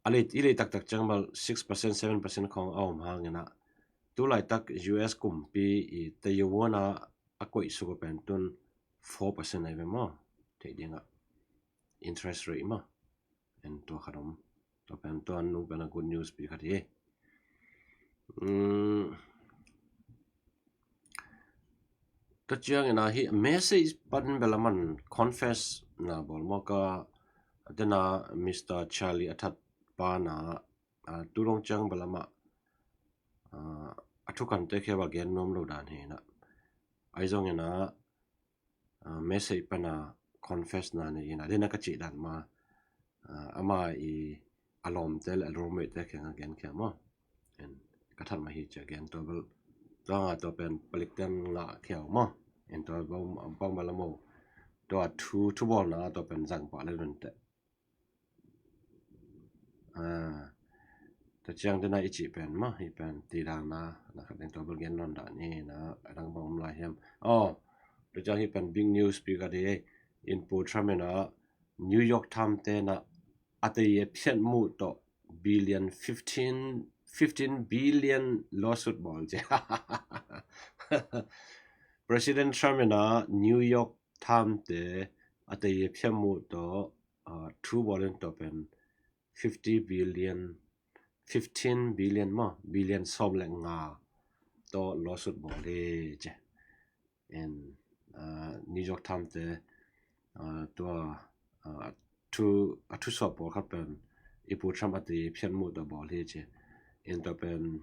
a lei i lei taktak ciang bel six percent seven percent khawng a om hangin ah tulaitak US kumpi i Taiwan a a koih suk a pen tun four percent ahi ve maw. Thei ding ah interest rate maw. En tua khat om. Tua pen tua nung pen a good news pi khat hi. Tua ciangin a hih message pan bel a man confess na bawl mawk a, a tena Mister Charlie a that pa na, tu dong ciang bel amah a thukante khia bel gen nuam lo dan hi na. Ahi zongin a message pana confess na nei in a dena ka cih dan ma ama i a lawmte le a roommate te kiangah gen khia maw. En ka that mah hi cia gen tua bel tua nga tua pen palik ten ngah khia uh maw. En tua bang bang bel a maw tua thu thubawlna tua pen zang pah le nun teh. Tua ciang tena i cih pen maw, hih pen tidang na na khat ding tua bel gen nawn dah ni na a dang bang om lai hiam. Aw, tua ciang hih pen big news pi ka dih ei. In Pu Trump in a New York Times te na a tei a phiat muh tawh billion fifteen fifteen billion lawsuit bawl ci. President Trump in a New York Times te a tei phiat muh tawh, uh, thu bawl in tua pen fifty billion, fifteen billion maw, billion sawm le nga tawh lawsuit bawl hi ci. In, uh, New York Times te, uh, tua, uh, thu, a thusuah pawlkhat pen i pu Trump a tei phiat muh tawh bawl hi ci. In tua pen,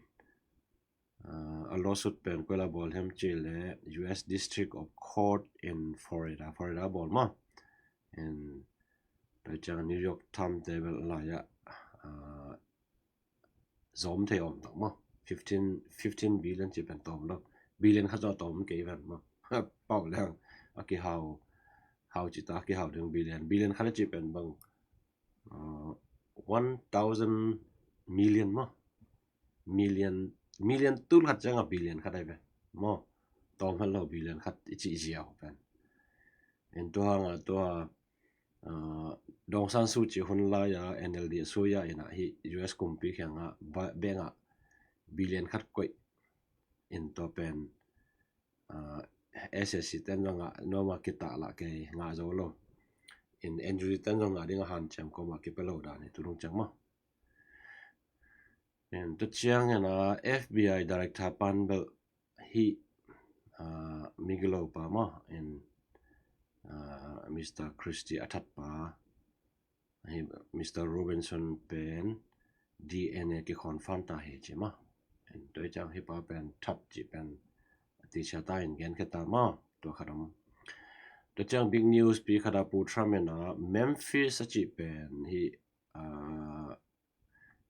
uh, a lawsuit pen koi la bawl hiam ci le U S District of Court in Florida, Florida bawl maw. In tua ciang New York Times te bel lai ah, uh, zom thei om tak maw. Fifteen, fifteen billion ci pen tawm lo. Billion khat zaw tawm kei ven maw. Pau leng a kihau, hau ci ta a kihau ding billion. Billion khat a ci pen bang, uh, one thousand million maw. Million, million tul khat ciang a billion khat ai ve maw. Tawm khat lo billion khat i ci ziau pen. In tua hang a tua, uh, Daw Aung San Suu Kyi hun lai a N L D a sui a in a hi U S kumpi kiang a ba-, bank a billion khat koih in tua pen, uh, S A C ten zong a nuam a kitah lah kei ngah zo lo. In N U G ten zong ngah ding a hanciam kawm a kipia lo dan hi tu dong ciang maw. In tua ciang in a F B I director pan bel hi, uh, mi gilo pa maw in, uh, Mister Christie a that pa hi, Mister Robinson pen D N A kikhawn fan ta hi ci maw. In tua ciang hi pa pen that ci pen a ti sia ta in gen khe ta maw. Tua khat om. Tua ciang big news pi khat a pu Trump in a Memphis a ci pen hi, uh,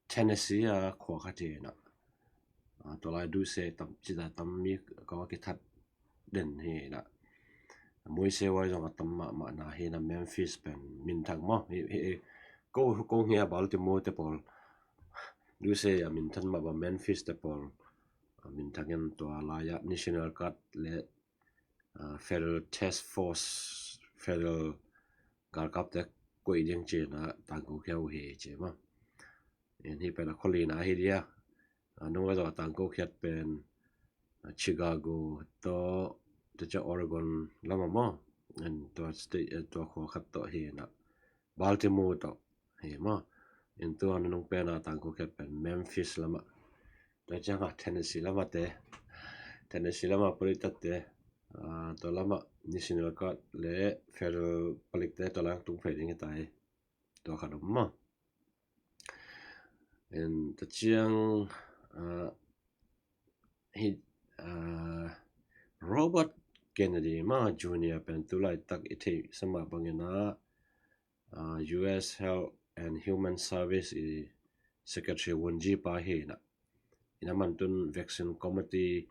Tennessee a khua khat hi na. Ah, tua lai duhse tam, ci ta tam mi kong a kithat den hi na. Muise wai zong a tam mahmah na hi na Memphis pen minthang maw. Hi, hi, hi, ko, ko ngia Baltimore te pawl. Duhse a minthan mah ba Memphis te pawl. A minthang in tua lai a National Guard le ah, Federal Task Force, Federal galkapte koih ding ci-in a tangko khia uh hi ci maw. In hi pen a khualina hi dia. A nung a zaw a tangko khiat pen, ah, Chicago tawh, tua ciang Oregon lam a maw. In tua state, eh, tua khua khat tawh hi na. Baltimore tawh hi maw. In tua nunung pen a tangko khiat pen Memphis lam a. Tua ciang a Tennessee lam a te. Tennessee lam a palik tak te. Ah, tua lam a National Guard le Federal palik te tua lang tung phei ding hi ta hi. Tua khat om maw. In tua ciang, ah, hi, ah, Robert Kennedy maw Junior pen tu laitak i theih sa mah bangin a, ah, U S Health and Human Service i Secretary Won Ji pa hi na. In a man tun Vaccine Committee,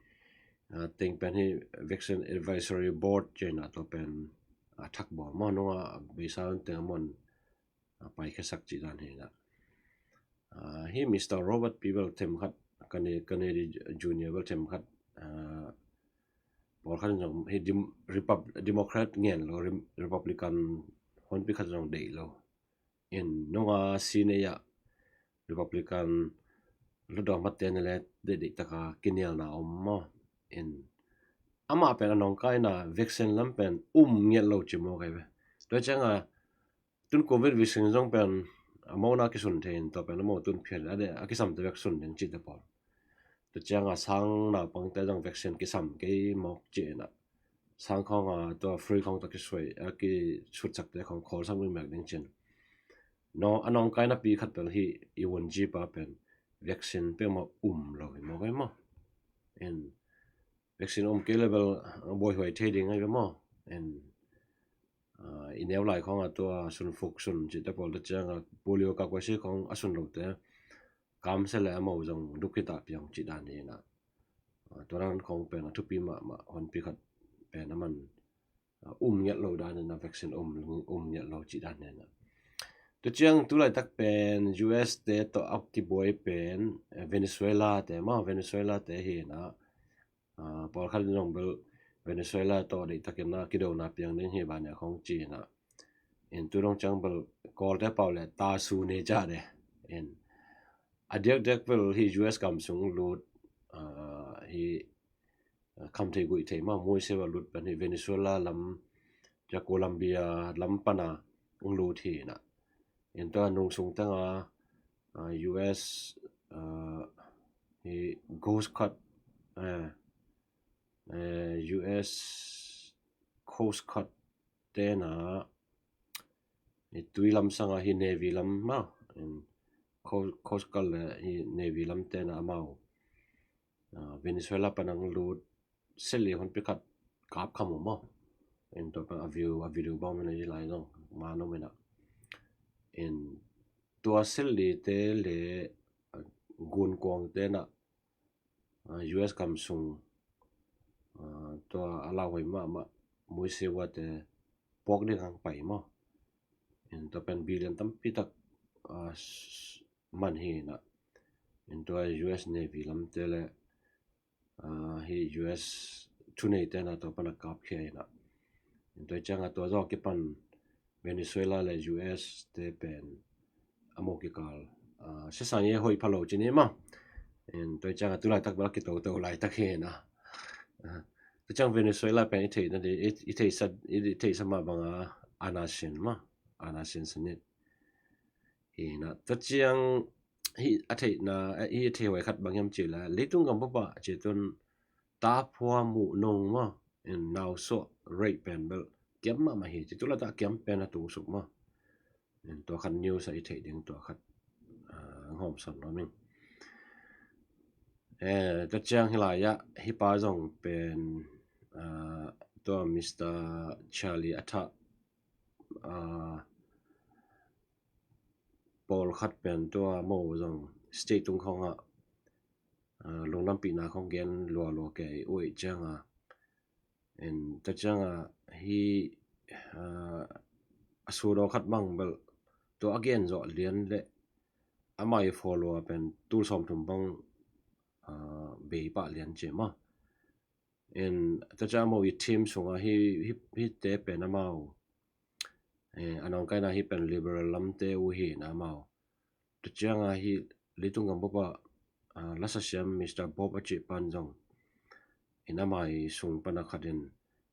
ah, teng pen hi Vaccine Advisory Board ci na tua pen a thak bawl maw nung a beisa teng a man, ah, paikhiasak ci dan hi na. Ah, hi Mister Robert P bel them khat, Kennedy, Kennedy Junior bel them khat, ah, pawlkhat in zong hi Dem-, Repub-, Democrat ngen lo, Rem-, Republican honpi khat zong deih lo. In nung a si nei a Republican hluttaw mate na le deih deih taka kinialna om maw. In amah pen a nawngkaina vaccine lam pen um ngiat lo ci maw kai ve. Tua ciang a tun covid vaccine zong pen a mawna kisun thei in tua pen a maw tun phial a de a kisamte vek sun ding cihte pawl. Tua ciang a sang naupangte zong vaccine kisam kei mawk ci-in a sang khawng a tua free khawng tua kisuai a kisutsakte khawng khawlsak mihmek ding ci-in. No, a nawngkaina pi khat bel hi i Won Ji pa pen vaccine peuhmah um lo hi maw kai maw. In vaccine um kei le bel buaihuai thei ding ai ve maw. In, ah, i neu lai khawng a tua sun fuk sun cihte pawl tua ciang a polio kak vaccine khawng a sun lote kamsia le amau zong duk hi ta piang cih dan hi na. Ah, tua dan khawng pen a thupi mahmah honpi khat pen a man, ah, um ngiat lo dan hi na vaccine um, um ngiat lo cih dan hi na. Tua ciang tu laitak pen U S te tawh a kibuai pen, eh, Venezuela te maw Venezuela te hi na. Ah, pawlkhat in zong bel Venezuela tawh deihtakin a kidona piang ding hi bania khawng ci na. In tu dong ciang bel Kawlte pau le tasu ne ca de. In A diakdiak bel hi U S gam sung lut, ah, hi, ah, kham thei guih thei mah, muise va lut pen hi Venezuela lam, tua Colombia lam pana lut hi na. In tua nung sung tanga, ah, U S, ah, hi Coast Guard, eh, eh, U S Coast Guard tena, i tui lam sanga hi Navy lam mah, in Coast, Coast Guard le hi Navy lam tena amau, ah, Venezuela panang lut seli honpi khat kap kham uh maw. In tua pan a view, a video bang mena i lai zong mano mena. In tua seli te le, ah, gun kuang tena, ah, U S gam sung, ah, tua a lauhuai mahmah muise uate puak ding hang pai maw. In tua pen billion tampi tak, ah, s-, man hi na. In tua U S Navy lamte le, ah, hi U S thunei tena tua pana kapkhia hi na. In tua cianga tua zaw kipan Venezuela le U S te pen a mo kikal, ah, sisan ye hoih phalo ci ni ma. In tua cianga tu laitak bel a kitoto laitak hi na. Ah, tua ciang Venezuela pen i theihna di, i, i theihsa, i theihsa mah banga ana sin ma, ana sin sanit. Hi na, tua ciang hi a theihna, eh, hi a theihuai khat bang hiam ci la, leitung gam papa ci tun taphua muh nung ma, in nausuah rate pen bel kiam mahmah hi ci tu la ta kiam pen a tung suk ma. In tua khat news a i theih ding tua khat, ah, hong hawm san lo ming. Eh, tua ciang hi lai ah, hi pa zong pen, ah, tua Mister Charlie a thah, ah, pawlkhat pen tua mo zong state tung khawngah, ah, lungdampihna khawng gen lualua kei uh cianga. In tua cianga hi, ah, a sudaw khat bang bel tua a gen zawh lian le amah i follower pen tul sawmthum bang, ah, bei pah lian ci ma. In tua ciang amau i team sunga hi, hi, hite pen amau, eh, a nawngkaina hi pen liberal lamte uh hi na amau. Tua cianga hi leitung gam papa, ah, lasa siam Mister Bob a cih pan zong in amah i sung pana khat in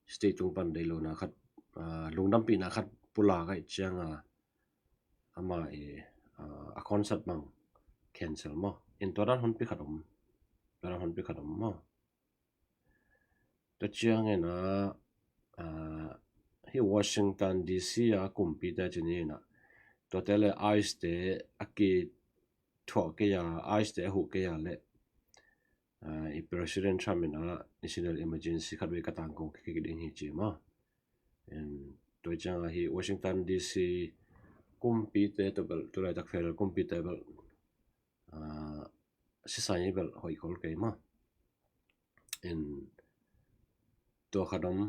state tung pan deih lona khat, ah, lungdampihna khat pulak ahih cianga amah i, ah, a concert bang cancel maw. In tua dan honpi khat om, tua dan honpi khat om maw. Tua ciangin ah, ah, hi Washington D C a kumpite ci ni na. Tuate le ICE te a kithuah kei a, ICE te a huh kei a le, ah, i President Trump in ah national emergency khat vei ka tangko kik ding hi ci ma. In tua cianga hi Washington D C kumpite tua bel, tu laitak federal kumpite bel, ah, sisan i bel hoih khol kei ma. In tua khat om,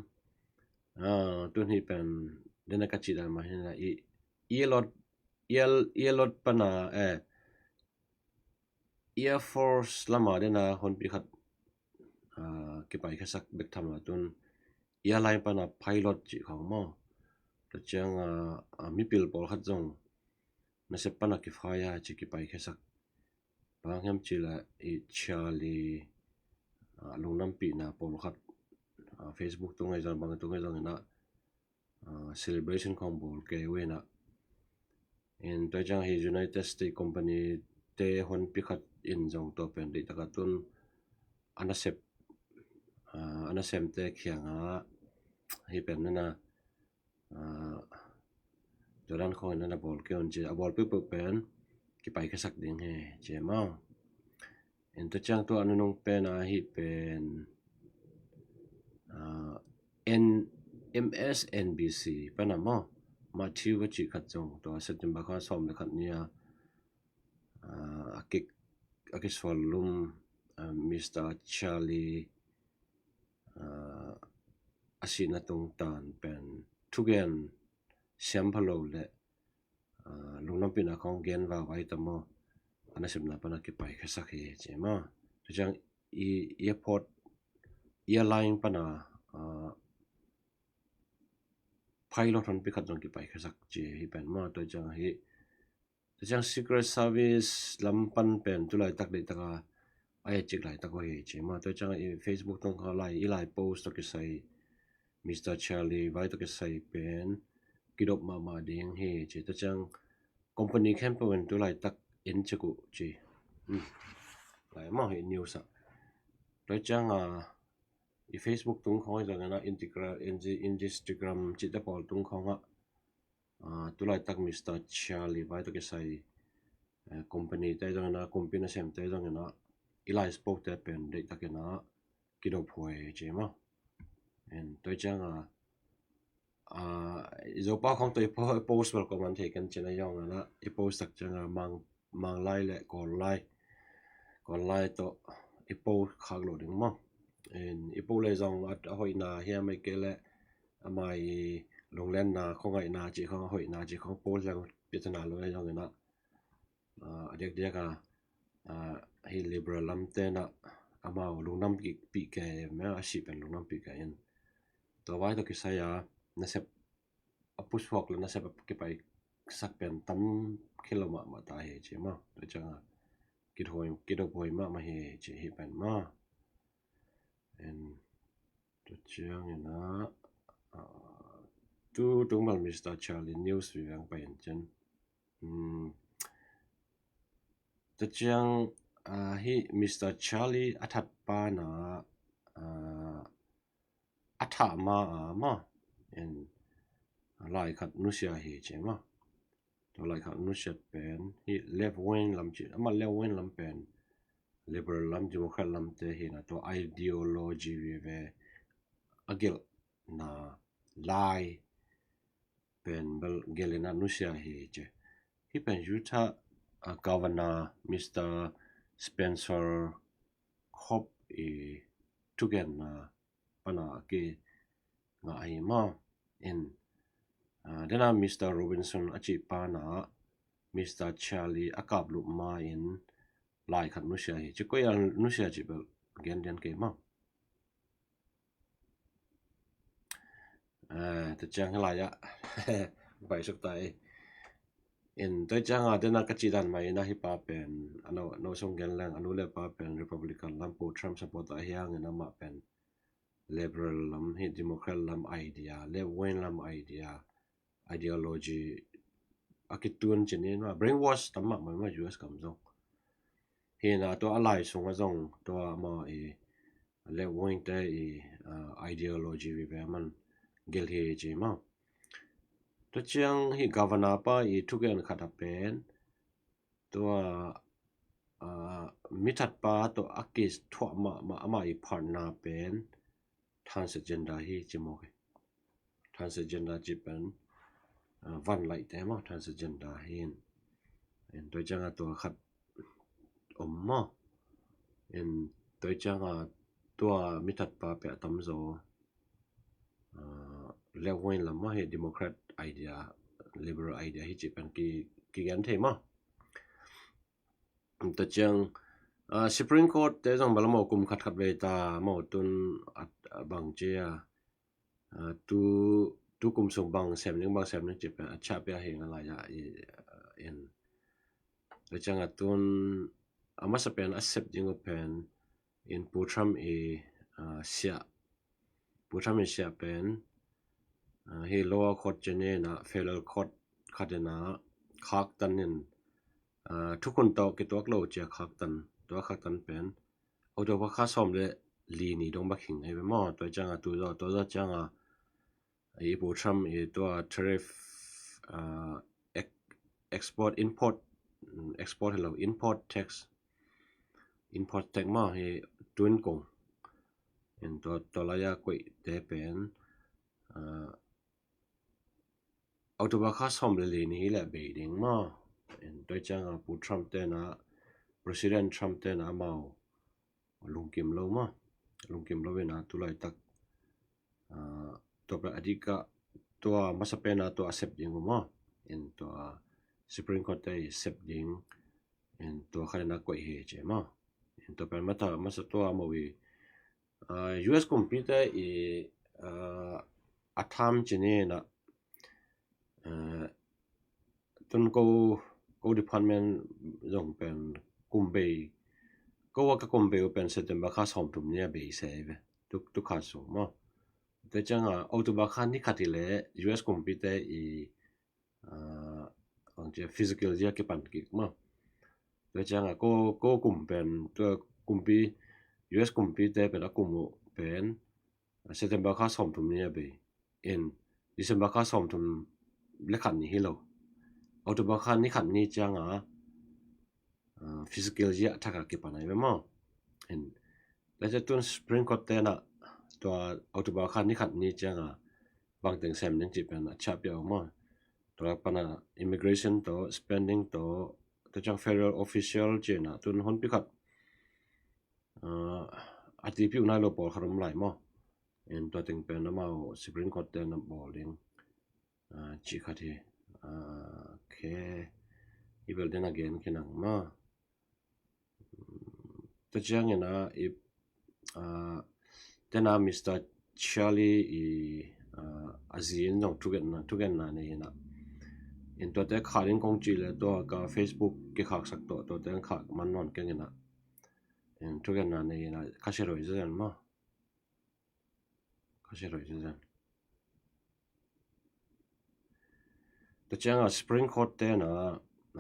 ah, tun hi pen dena ka cih dan mah hi na i, i lot, i, i lot pana, eh, Air Force lama dena honpi khat, ah, kipaikhiasak bek tham la tun airline pana pilot cih khawng maw. Tua cianga, ah, mipil pawlkhat zong nasep pana kifai a ci kipaikhiasak. Bang hiam ci la i Charlie, ah, lungdampihna pawlkhat, ah, Facebook tung ahi zong bang tung ahi zong in ah, ah, celebration khawng bawl kei uh in ah. In tua ciang hi United States company te honpi khat in zong tua pen deih taka tun a nasep, ah, a nasemte kiangah hi pen nana, ah, tua dan khawng in nana bawl kei un ci a bawl peuhpeuh pen kipaikhiasak ding hi ci maw. In tua ciang tua a nunung pen a hi pen, ah, N-, M S N B C pana maw, Matthew va cih khat zong tua September kha sawm le khat ni a, ah, a ki, a kisual lum, ah, Mister Charlie, ah, a sihna tungtan pen thugen siam phalo le, ah, lungdampihna khawng gen vava hi ta maw, a nasepna pana kipaikhiasak hi ci maw. Tua ciang i airport, airline pana, ah, pilot honpi khat zong kipaikhiasak ci hi pen maw. Tua ciang hi Tua ciang Secret Service lam pan pen tu laitak deihtak a a etcik laitak uh hi ci maw. Tua ciang i Facebook tung khawng lai, i lai post tawh kisai, Mister Charlie vai tawh kisai pen kidop mahmah ding hi ci. Tua ciang company khempeuh in tu laitak en cik uh ci. Hmm. Lai maw hi news ah. Tua ciang a i Facebook tung khawng hi zongin a Integra-, Ingi-, Instagram cihte pawl tung khawng ah, ah, tu laitak Mister Charlie vai tawh kisai, eh, company te zongin a, kumpi nasemte zongin a, i lai spoke te pen deihtakin a kidop huai ci maw. En tua ciang a, ah, i Zopa khawng tawh i po-, i post bel comment thei ken cin a, zongin a i post tak ciang a Mang, Mang lai le Kawl lai, Kawl lai tawh i post khak lo ding maw. En i post le zong a, a hoihna hiam, ahih kei leh ama i lunglenna, khuangaihna cih khawng, a hoihna cih khawng post leng piatana lo le zongin a, ah, a diakdiak a, ah, hi Liberal lamte in a amau lungdam pih, pih kei, mah a sih pen lungdam pih kei in. Tua vai tawh kisai a nasep a pusuak le nasep a kipaisak pen tam khin lo mahmah ta hi ci maw. Tua ciang a kidop huai, kidop huai mahmah hi ci hi pen maw. En tua ciangin a, ah, tu tung bel Mister Charlie news vive pai in cin. Hmm. Tua ciang, ah, hi Mister Charlie a that pa in a, ah, a thah ma a maw. En lai khat nusia hi ci maw. Tua lai khat nusia pen hi left wing lam ci, amah left wing lam pen Liberal lam, Democrat lamte hi in a, tua ideology vive a gelhna lai pen bel gelh in a nusia hi ci. Hih pen Utah, ah, Governor Mister Spencer Cobb i thugenna pan a kingah hi maw. En, ah, dena Mister Robinson a cih pa in a Mister Charlie a kaplup ma-in lai khat nusia hi ci. Koi a nusia cih bel gen diam kei maw. Eh, tua ciang hi lai ah. Pai suk ta hi. En tua ciang a dena ka cih dan mah in a hi pa pen, a no, no sung gen leng, a nu le pa pen Republican lam, Pu Trump supporter ahi hangin amah pen Liberal lam hi, Democrat lam idea, left wing lam idea, ideology a kitun cin in a, brainwash tam mahmah maw U S gam zong. Hi in a tua a lai sung a zong tua maw i left wing te i, ah, ideology vive a man gelh hi ci maw. Tua ciang hi governor pa i thugen khat a pen tua, ah, mithat pa tawh a kithuah mahmah amah i partner pen transgender hi ci maw. Transgender cih pen, ah, vanlaihte maw, transgender hi in. En tua ciang a tua khat om maw. En tua ciang a tua mithat pa pia tamzaw, ah, left wing lam maw, hi Democrat idea, Liberal idea hi cih pen ki, kigen thei maw. Tua ciang, ah, Supreme Court te zong bel amau kum khat khat vei ta maw tun a, a bang ci a, ah, tu, tu kum sung bang sem ding, bang sem ding cih pen a ciah pia hi ngal lai ah i, ah, en. Tua ciang a tun a masa pen a sep ding uh pen in Pu Trump i, ah, siah, Pu Trump i siah pen, ah, hi lower court cih in a federal court khat in a khaktan in, ah, thukhun tawh kituak lo ci a khaktan, tua khaktan pen October kha sawm le li ni dong bek hi ngai ve maw. Tua ciang a tu zaw, tua zaw ciang a i Pu Trump i tua tariff, ah, ex-, export, import, mm, export hi lo, import tax, import tax maw hi tun kong. En tua, tua lai a koihte pen, ah, October kha sawm le li ni le bei ding maw. En tua ciang a Pu Trump te in a, President Trump te in a amau lungkim lo maw. Lungkim lo in a tu laitak, ah, tua pen a dik a tua masa pen a tua a sep ding uh maw. En tua Supreme Court te i sep ding, en tua khat in a koih hi ci maw. En tua pen masa, masa tua amau i, ah, U S kumpite i, ah, a tham cih in a, ah, tun ko, ko department zong pen kum bei, ko a ka kum bei uh pen September kha sawmthum ni a bei se ve. Tuk tuk kha su maw. Tua cianga October kha ni khat i le U S kumpite i, ah, ang cia physical zia kipan kik maw. Tua cianga ko ko kum pen tua kumpi U S kumpite pen a kum uh pen September kha sawmthum ni a bei in December kha sawmthum le khat ni hi lo. October kha ni khat ni cianga, ah, physical zia thaka kipan ai ve maw. In le tun Supreme Court tena tua October kha ni khat ni cianga bangteng sem ding cih pen a ciah pia uh maw. Tua pana immigration to spending to tua ciang federal official cina tun honpi khat, ah, a tipi unai lo pawl khat om lai maw. In tua teng pen amau Supreme Court tena bawl ding, ah, cih khat hi. Ah, okay. I bel den again kinang maw. Tua ciangin a i, ah, tena Mister Charlie i, ah, a zi in zong thugenna thugenna nei ina. In tuate khah ding kong cih le tua ka Facebook kikhaksak tawh tuate khah man nawn keng ina. In thugenna nei ina ka sia roi zazen maw. Ka sia roi zazen. Tua cianga Supreme Court tena,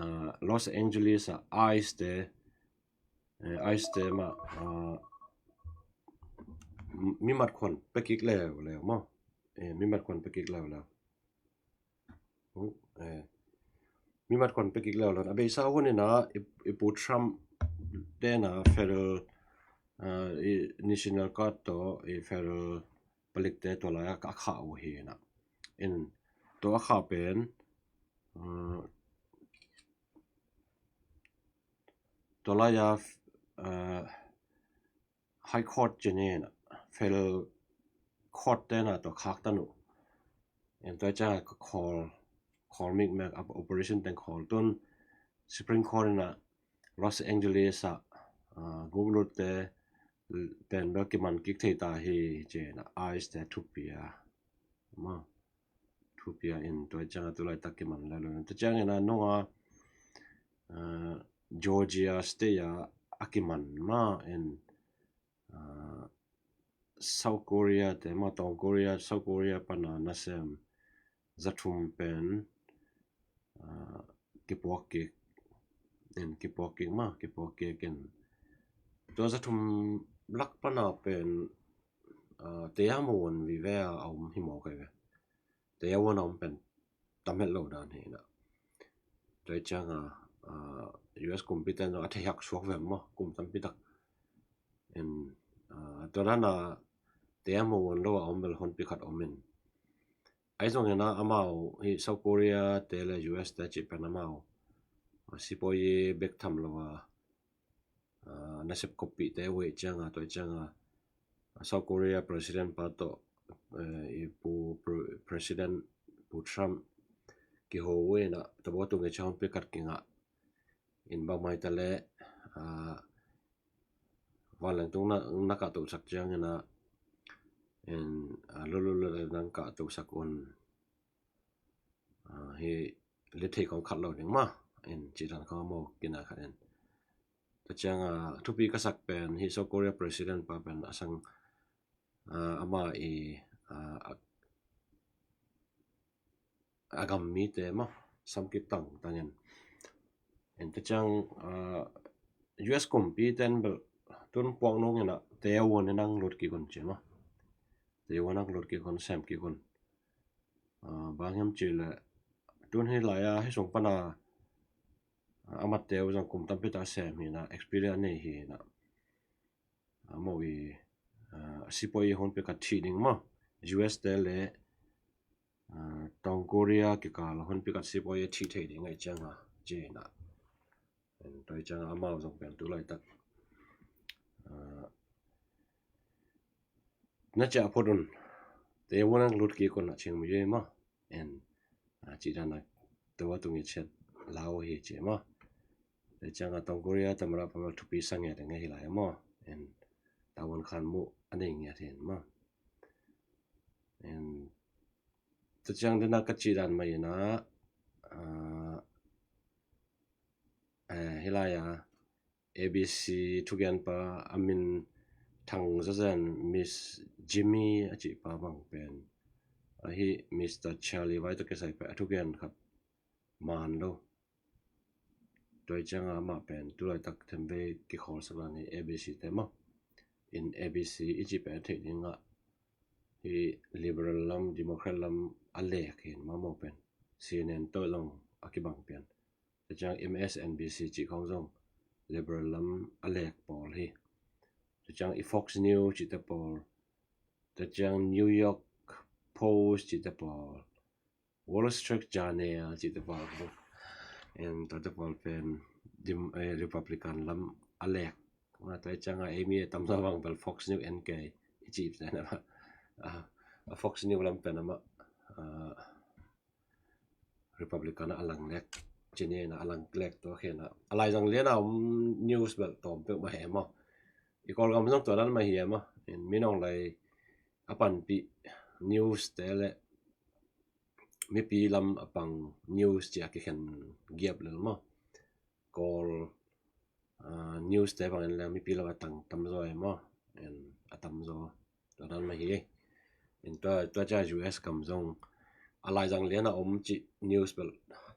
ah, Los Angeles a ICE te, eh, ICE te ma, ah, mi mat khuan pekik leuleu maw. Eh, mi mat khuan pekik leuleu. Uh, eh, mi mat khuan pekik leuleu. A beisa hun ina i, i pu Trump tena federal, ah, i National Guard to i federal palikte tua lai a khah uh hi ina. In tua a khah pen, ah, tua lai a, ah, High Court cinin federal court tena tua khak tan uh. In tua cianga ka khawl khawl mikmek a operation teng khawl tun Supreme Court ina Los Angeles a, ah, guklut te pen bel kiman kik thei ta hi cina ICE te thupia maw. Thupia in tua cianga tulaitak kiman lalo. Tua ciangin a nunga, ah, Georgia State a a kiman ma in, ah, South Korea te ma Tawng Korea, South Korea pana nasem zathum pen, ah, kipuak kik in kipuak kik ma kipuak kik in tua zathum lak pana pen, ah, Taiwan vive a om hi maw kai ve. Taiwan a om pen tam het lo dan hi na. Tua cianga, ah, U S kumpite zong a thei hak suak ve maw kum tampi tak. In, ah, tua dana Taiwan lo a om bel honpi khat om in. Ai zong ina amau hi South Korea te le U S te cih pen amau, ah, sipawi bek tham lo a, ah, nasep koppihte uh hi cianga tua cianga, ah, South Korea president pa tawh, eh, i pu pre-, president pu Trump kiho uh ina tabaw tung i ciang honpi khat kingah in bangmai ta le, ah, vanleng tung na, na kah tohsak ciangin a in, ah, lululul nang kah tohsak un, ah, hi le thei kong khat lo ding ma in cidan kong maw kina khat in. Tua cianga thupi ka sak pen hi South Korea president pa pen a sang, ah, ama i, ah, a a gam mite maw sam kik tangtangin. Ente ciang, ah, U S kumpi ten bel tun puak nung ina Taiwan in ang lut kik un ci maw. Taiwan ang lut kik un sem kik un. Ah, bang hiam ci le tun hi lai a hi sung pana, ah, amat Taiwan zong kum tampi ta sem hi na experience nei hi na. Ah, maw i, ah, sipawi honpi khat thih ding maw. U S te le, ah, Tawng Korea kikal honpi khat sipawi a thih thei ding ahi cianga ci na. Tua hi cianga amau zong pen tu laitak, ah, na ciah phot un. Taiwan ang lut kik un a cing mu ye maw. En, ah, cih dan a tua tung i ciat lau hi ci maw. Tua cianga Tawng Korea tamara pa thupi sang ya ding hi lai maw. En, Taiwan khan mu a nei ngiat hi maw. En, tua ciang dena ka cih dan mah ina, ah, Hi lai-a A B C thugenpa a min Thang Zazen, Miss Jimmy a cihpa bang pen ahi, Mister Charlie vai tawh kisai pen a thugen khat man lo. Tua ciangah amah pen tulaitak themvei kikholsak dan hi A B C te maw. In A B C i cih pen a theih dingah hi Liberal lam, Democrat lam a lek hi in, amau pen C N N tawh zong a kibang pian. Tua ciang M S N B C cih khawng zong Liberal lam a lek pawl hi. Tua ciang i Fox News cihte pawl, tua ciang New York Post cihte pawl, Wall Street Journal cihte pawl, en, tuate pawl pen dim, eh, Republican lam a lek. Tua ciangah eimi a tamzaw bang bel Fox News en kei i cih pen amah, ah, a Fox News lam pen amah, ah, Republican a langlek, cih ni a langlek tua khen a, a laizang lian a om news bel tawm peuh mah hi maw. I Kawlgam zong tua dan mah hi maw. In minawng lai a panpih news te le mipi lam a pang news cih a kikhen giap lel maw. Kawl, ah, news te bang en le mipi lam a tang tamzaw hi maw. En a tamzaw tua dan mah hi. In tua, tua ciang U S gam zong a laizang lian a om cih news bel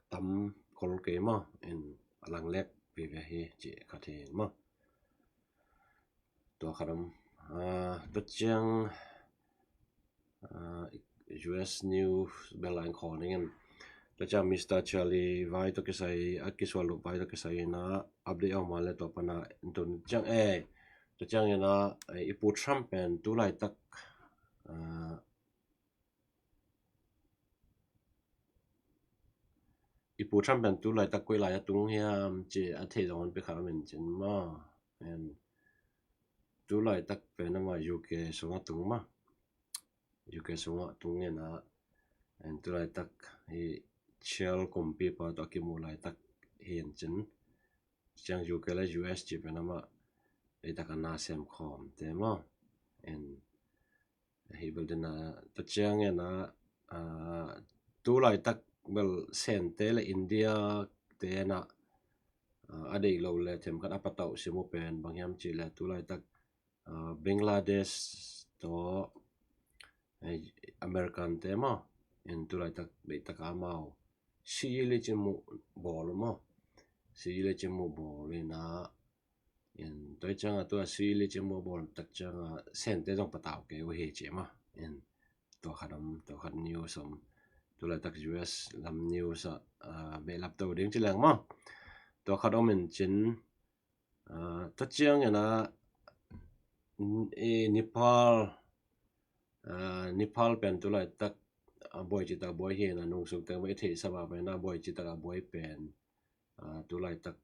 tam khol kei maw. In a langlek vive hi cih khat hi maw. Tua khat om. Ah, tua ciang, ah, U S news bel lain khaw ning in. Tua ciang Mister Charlie vai tawh kisai, a kisual loh vai tawh kisai in a update a om a le tua pan a in tun ciang e. Tua ciang in a, eh, i Pu Trump pen tulaitak, ah, i Pu Trump pen tulaitak koi lai a tung hiam cih a theih zong hong pi kha om in cin maw. En, tulaitak pen amah U K sungah tung maw. U K sungah tung in a, en, tulaitak hi Chile kumpipa tawh a kimuh laitak hi in cin. Ciang U K le U S cih pen amah leitak a na sem khawm te maw. En, ahi bel dena, tua ciang en a, ah, tulaitak bel Sente le India te na, ah, a deih lo le themkhat a patauh sim uh pen bang hiam cih le tulaitak, ah, Bangladesh tawh, eh, American te maw. En, tulaitak deihtak a amau sili cimu bawl uh maw. Sili cimu bawl in a, en, tua ciang a tua sili cimu bawl tak ciang a Sente zong patauh kei uh hi ci maw. En, tua khat om, tua khat news om. Tulaitak U S lam news a, ah, behlap to ding ci leng maw. Tua khat om in cin, ah, tua ciang en a, n-, i Nepal, ah, Nepal pen tulaitak, ah, buai citak buai hi in a nungsuk teng mah i theih sa mah pen a buai citak a buai pen, ah, tulaitak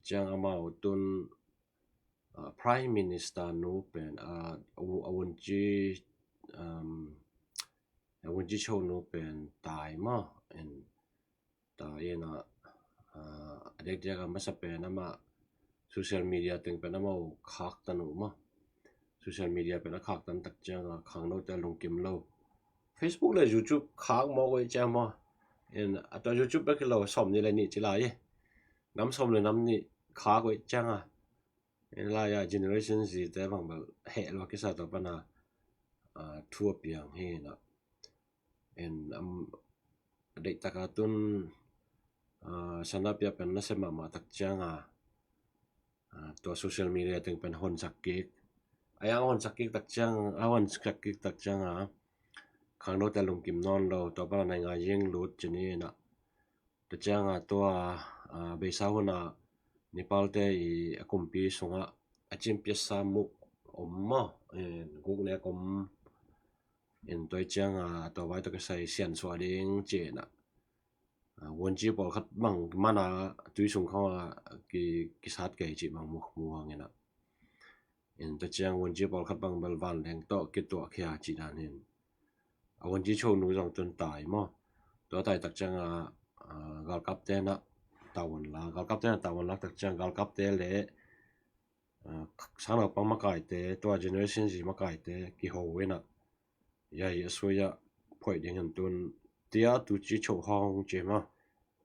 ciang amau tun, ah, Prime Minister nu pen, ah, a vunci, um, a vunci cho nu pen tai maw. En, tai in a, ah, a diakdiak a masa pen amah social media teng pen amau khaktan uh maw. Social media pen a khaktan tak ciang a khangnote lungkim lo. Facebook le YouTube khak mawk uh i ciang maw. En, a tua YouTube bek hi lo, sawm nih le nih ci lai i. Nam sawm le nam nih khak uh i ciang a. En, lai a Generation Z te bang bel heh lo a kisa tua pan a, ah, thu a piang hi na. En, am, a deihtak a tun, ah, sana pia pen na sem mahmah tak ciang a, ah, tua social media teng pen honsak kik. A yang honsak kik tak ciang, a honsak kik tak ciang a, khangnote lungkim nawn lo, tua pan a nai ngai zing lut ci ni na. Tua ciang a tua, ah, beisa hun a Nepal te i a kumpi sungah a cin piasa muh om maw, en, guk nek om. En, tua ciang a tua vai tawh kisai siansuah ding ci na. Ah, vunci pawlkhat bang man a tui sung khawng a ki, kisat kei cih bang mu, mu hang in a. En, tua ciang vunci pawlkhat bang bel vanleng tawh kituah khia cih dan hi in. A vunci cho nu zong tun tai maw. Tua tai tak ciang a, ah, galkapte na tavuan la, galkapte na tavuan lak tak ciang galkapte le, ah, sangnaupang makaite, tua Generation Z makaite kiho in a, ya, ya, suya phoih ding in tun tia tu ci cho hong ci maw.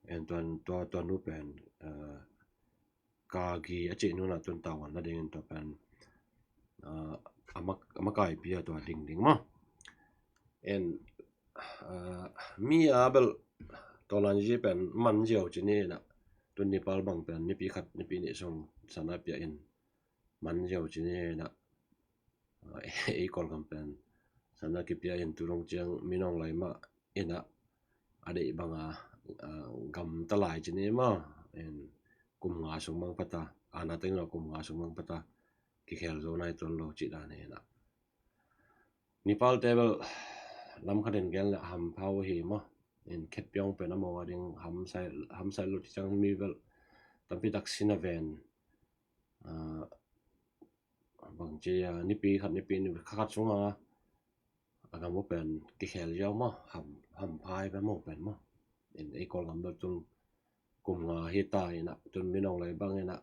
En, tua, tua, tua nu pen, ah, kagi a cih nunah tun tavuan nadingin tua pen, ah, a mak-, a makaipi a tua dingding maw. En, ah, mi a bel tawlan zi pen man ziau ci ni inah, tun Nepal bang pen nipi khat nipi nih sung sana pia in man ziau ci ni inah, ah, ei Kawlgam pen sana kipia in tu dong ciang minawng lai mah inah a deih banga, ah, gamta lai ci ni maw. En, kum nga sung mang pata, ana teng lo kum nga sung mang pata kikhel zo nai tuan lo cih dan inah. Nepal te bel lam khatin gen le hampha uh hi maw. En, khetpiang pen a maw a ding hamsai, hamsai lo ci ciang mi bel tampi tak sin a ven, ah, bang ci a, nipi khat nipi nih khat khat sunga a gam uh pen kikhel ziau maw, ham, hampha hi pen maw pen maw. En, ei Kawlgam bel tun kum nga hi ta inah, tun minawng lai bang inah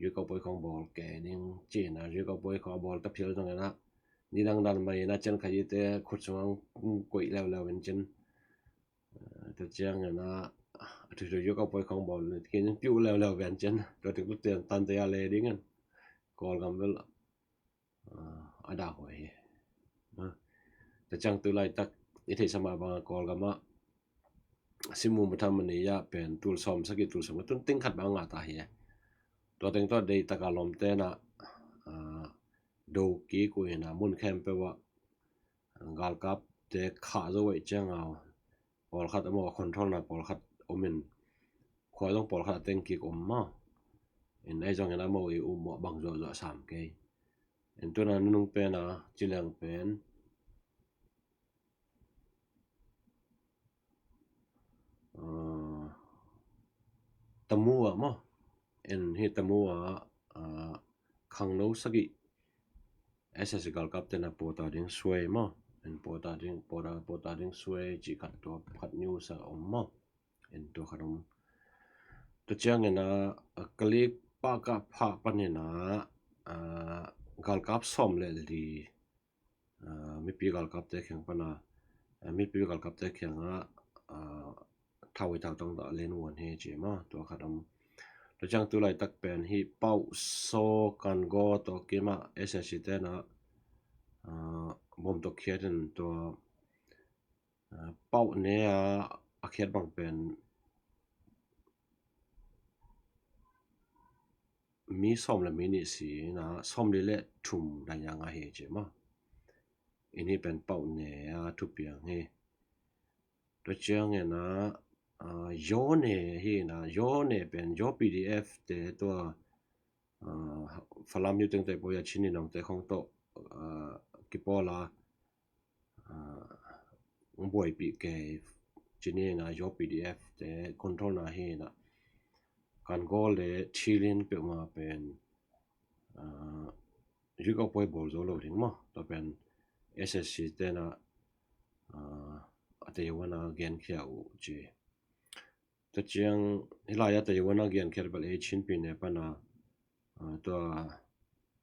yuikawpoi khong bawl kei ding ci inah, yuikawpoi khong a bawl ta phil zong inah nidang dan mai inah cian kha ite khut sungah koih leuleu in cin. Ah, tua ciang inah a thuithui yuikawpoi khong bawl ni khin piuh leuleu ven cin. Tua tik tu tian tante a le ding in Kawlgam bel, ah, a dah huai hi. Ah, tua ciang tu laitak i theihsa mah banga Kawlgamah simu matham mani ah pen tul sawm sagih tul sawm tun ting khat bang a ngah ta hi. Tua teng tua deih taka lawmte inah, ah, do kik uh inah mun khempeuh ah galkapte khah zo uh cianga pawlkhat a maw a control na pawlkhat om in khua zong pawlkhat a teng kik om maw. En, ei zong inah a maw i um maw bang zuahzuah sam kei. En, tuna nunung pen a ci leng pen, ah, Tamu ah maw. En, hi Tamu ah, ah, khangno sagih S S galkap tena pawta ding suai maw. En, pawta ding, pawta, pawta ding suai cih khat tua khat news a om maw. En, tua khat om. Tua ciang inah, ah, kalik paka phah pan inah, ah, galkap sawm le li, ah, mipi galkapte kheng pana, ah, mipi galkapte khengah, ah, thau i thautang dah len uan hi ci maw, tua khat om. Tua ciang tu laitak pen hi Pauh Saw Kangaw tawh kimah S S C tena, ah, bom tawh khiat in tua, ah, Pauh ne a, a khiat bang pen mi sawm le mi nih si inah sawm li le thum dan yang a hi ci maw. En, hi pen Pauh ne a thupiang hi. Tua ciang inah, ah, Yaw ne hi inah, Yaw ne pen Yaw P D F te tua, ah, Falam yu tengte poi a Chin ni nongte khong tawh, ah, kipawl a, ah, buaipih kei ci ni inah Yaw P D F te control na hi inah Kangaw le Thilin peuhmah pen, ah, yuikawpoi bawl zo lo ding maw. Tua pen S S C tena, ah, a teiwana genkhia uh ci. Tua ciang hi lai a teiwana genkhia bel ei Chin pi ne pana, ah, tua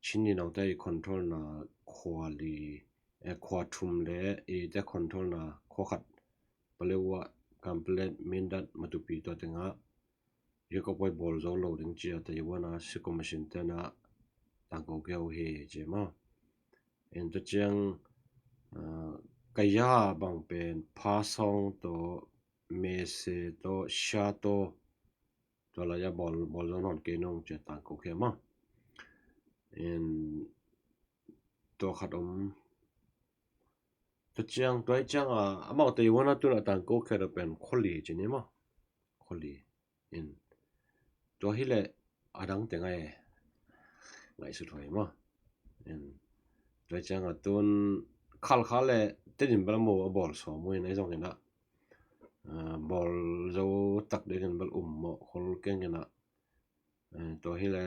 Chin ni nongte i control na khua li, eh, khua thum le eite control na khua khat Paletwa, Kanpetlet, Mindat, Matupi tua tengah yuikawpoi bawl zo lo ding ci a teiwana si commission tena tangko keu hi ci maw. En, tua ciang, ah, Kaya bang pen Pha Sawng tawh, Mese tawh, Sha tawh, tua lai a bawl, bawl zo nawn kei nung ci a tangko keu maw. En, tua khat om. Tua ciang, tua hi ciang a, amau teiwana tuna tangko keu pen khua li ci ni maw. Khua li. En, tua hi le a dang teng a e ngaihsut huai maw. En, tua hi ciang a tun Khalkha le Tedim bel a maw a bawl sawm uh in, ei zong inah, ah, bawl zo tak dingin bel um mawh khol keng inah, eh, tua hi le,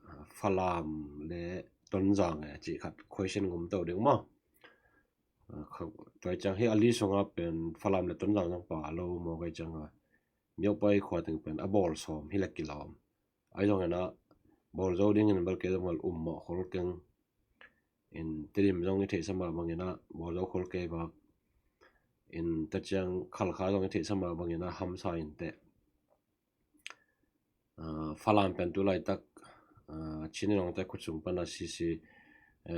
ah, Falam le Tonzang e cih khat question ngum to ding maw. Ah, kha-, tua hi ciang hi a li sunga pen Falam le Tonzang zong pa lo maw kei ciang a, Myopai khua teng pen a bawl sawm hi le kilawm. Ahi zong inah bawl zo dingin bel kei zong bel um mawh khol keng. En, Tedim zong i theihsa mah bang inah bawl zo khol kei bak. En, tua ciang Khalkha zong i theihsa mah bang inah hamsa in teh. Falam pen tu laitak Chin in Rong te khut sung pana C C,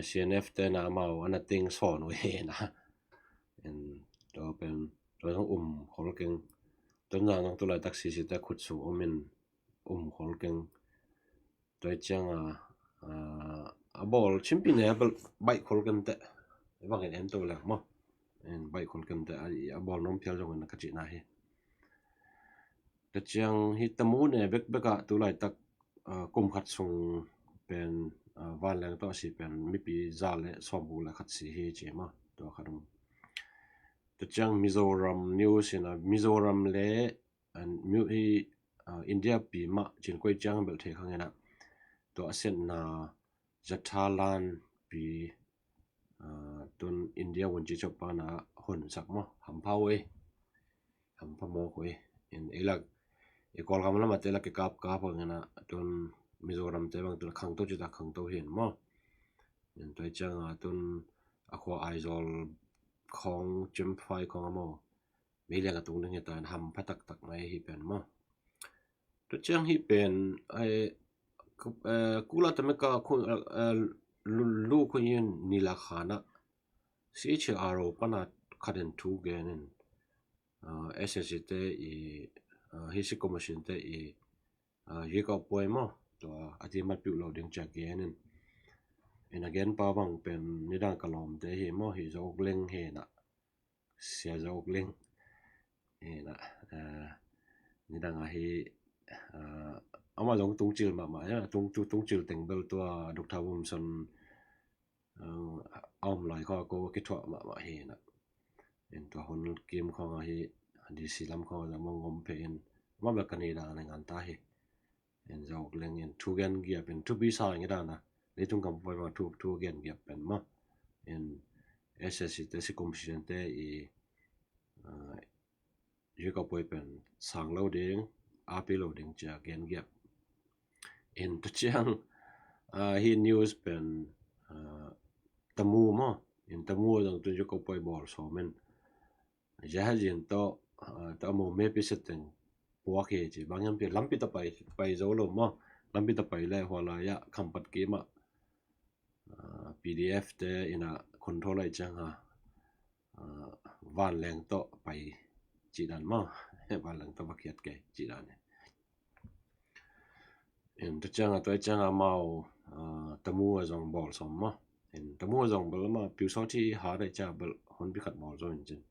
C N F te na amau ana teng sawn uh hi na. Tua pen tua zong um khol keng. Tua zong tu laitak C C te khut sung um in um khol keng. Tua ciang a a bawl chimpi ne a baih khol keng te. Bangin en to leng maw. Baih khol keng te a bawl nom phial zongin ka cihna hi. Tua ciang hi Tamu ne bekbek ah tu laitak kum khat sung pen vanleng tawh a si pen mipi za le sawmguk le khat si hi ci maw. Tua khat um. Tua ciang Mizoram news in a Mizoram le hi India pi mah cin koi ciang belh thei khang in a tua a siatna zathalan pi tun India vunci chop pana honsak maw hampha uh ei. Hampha mawk uh ei. In ei lak i Kawlgam lamah te lak i kapkap a ngena tun Mizoram te bang tun khangto cita khangto hin maw. In tua cianga tun a khua Aizawl khawng Cimfai khawng a maw. Mei liang a tung ding hi ta in hampha taktak mai hi pen maw. Tua ciang hi pen ai kula tameka lu khu in nila khana C H R O pana khatin thu genin S S C te i hi si commission te i yikau puai maw. Tua a ti mat piuh lo ding cia genin in a gen pa bang pen nidang ka lawmte hi maw hi zawk leng hi na. Sia zawk leng hi na. Nidang a hi ama zong tungcil mahmah tung tungcil tengbel tua Dr. Vumson a om lai khaw ko kithuah mahmah hi na. In tua hun kim khawng a hi D C lam khawng a zong mong om phe in ama bel ka nidang a na ngan ta hi. In zawk leng in thu gen giap in thupi sa ngi dana leitung kam pai ma thu thu gen giap pen ma in S S C te si commission te i yui ka poi pen sang lo ding api lo ding cia gen giap. In tua ciang hi news pen Tamu maw in Tamu zong tun yui ka poi bawl sawm in Zia hazin tawh tawh a mawh mepi seteng puak hi ci bang hiam pi lampi ta pai pai zo lo maw. Lampi ta pai le hua lai ah khampat kim ah P D F te ina control ai ciang ha vanleng tawh pai ci dan maw. Vanleng tawh va khiat kei ci dan hi. In tua cianga tua cianga amau Tamu a zong bawl sawm maw. In Tamu a zong bawl lama piusawt hi ha dai cia bawl honpi khat bawl zo in cin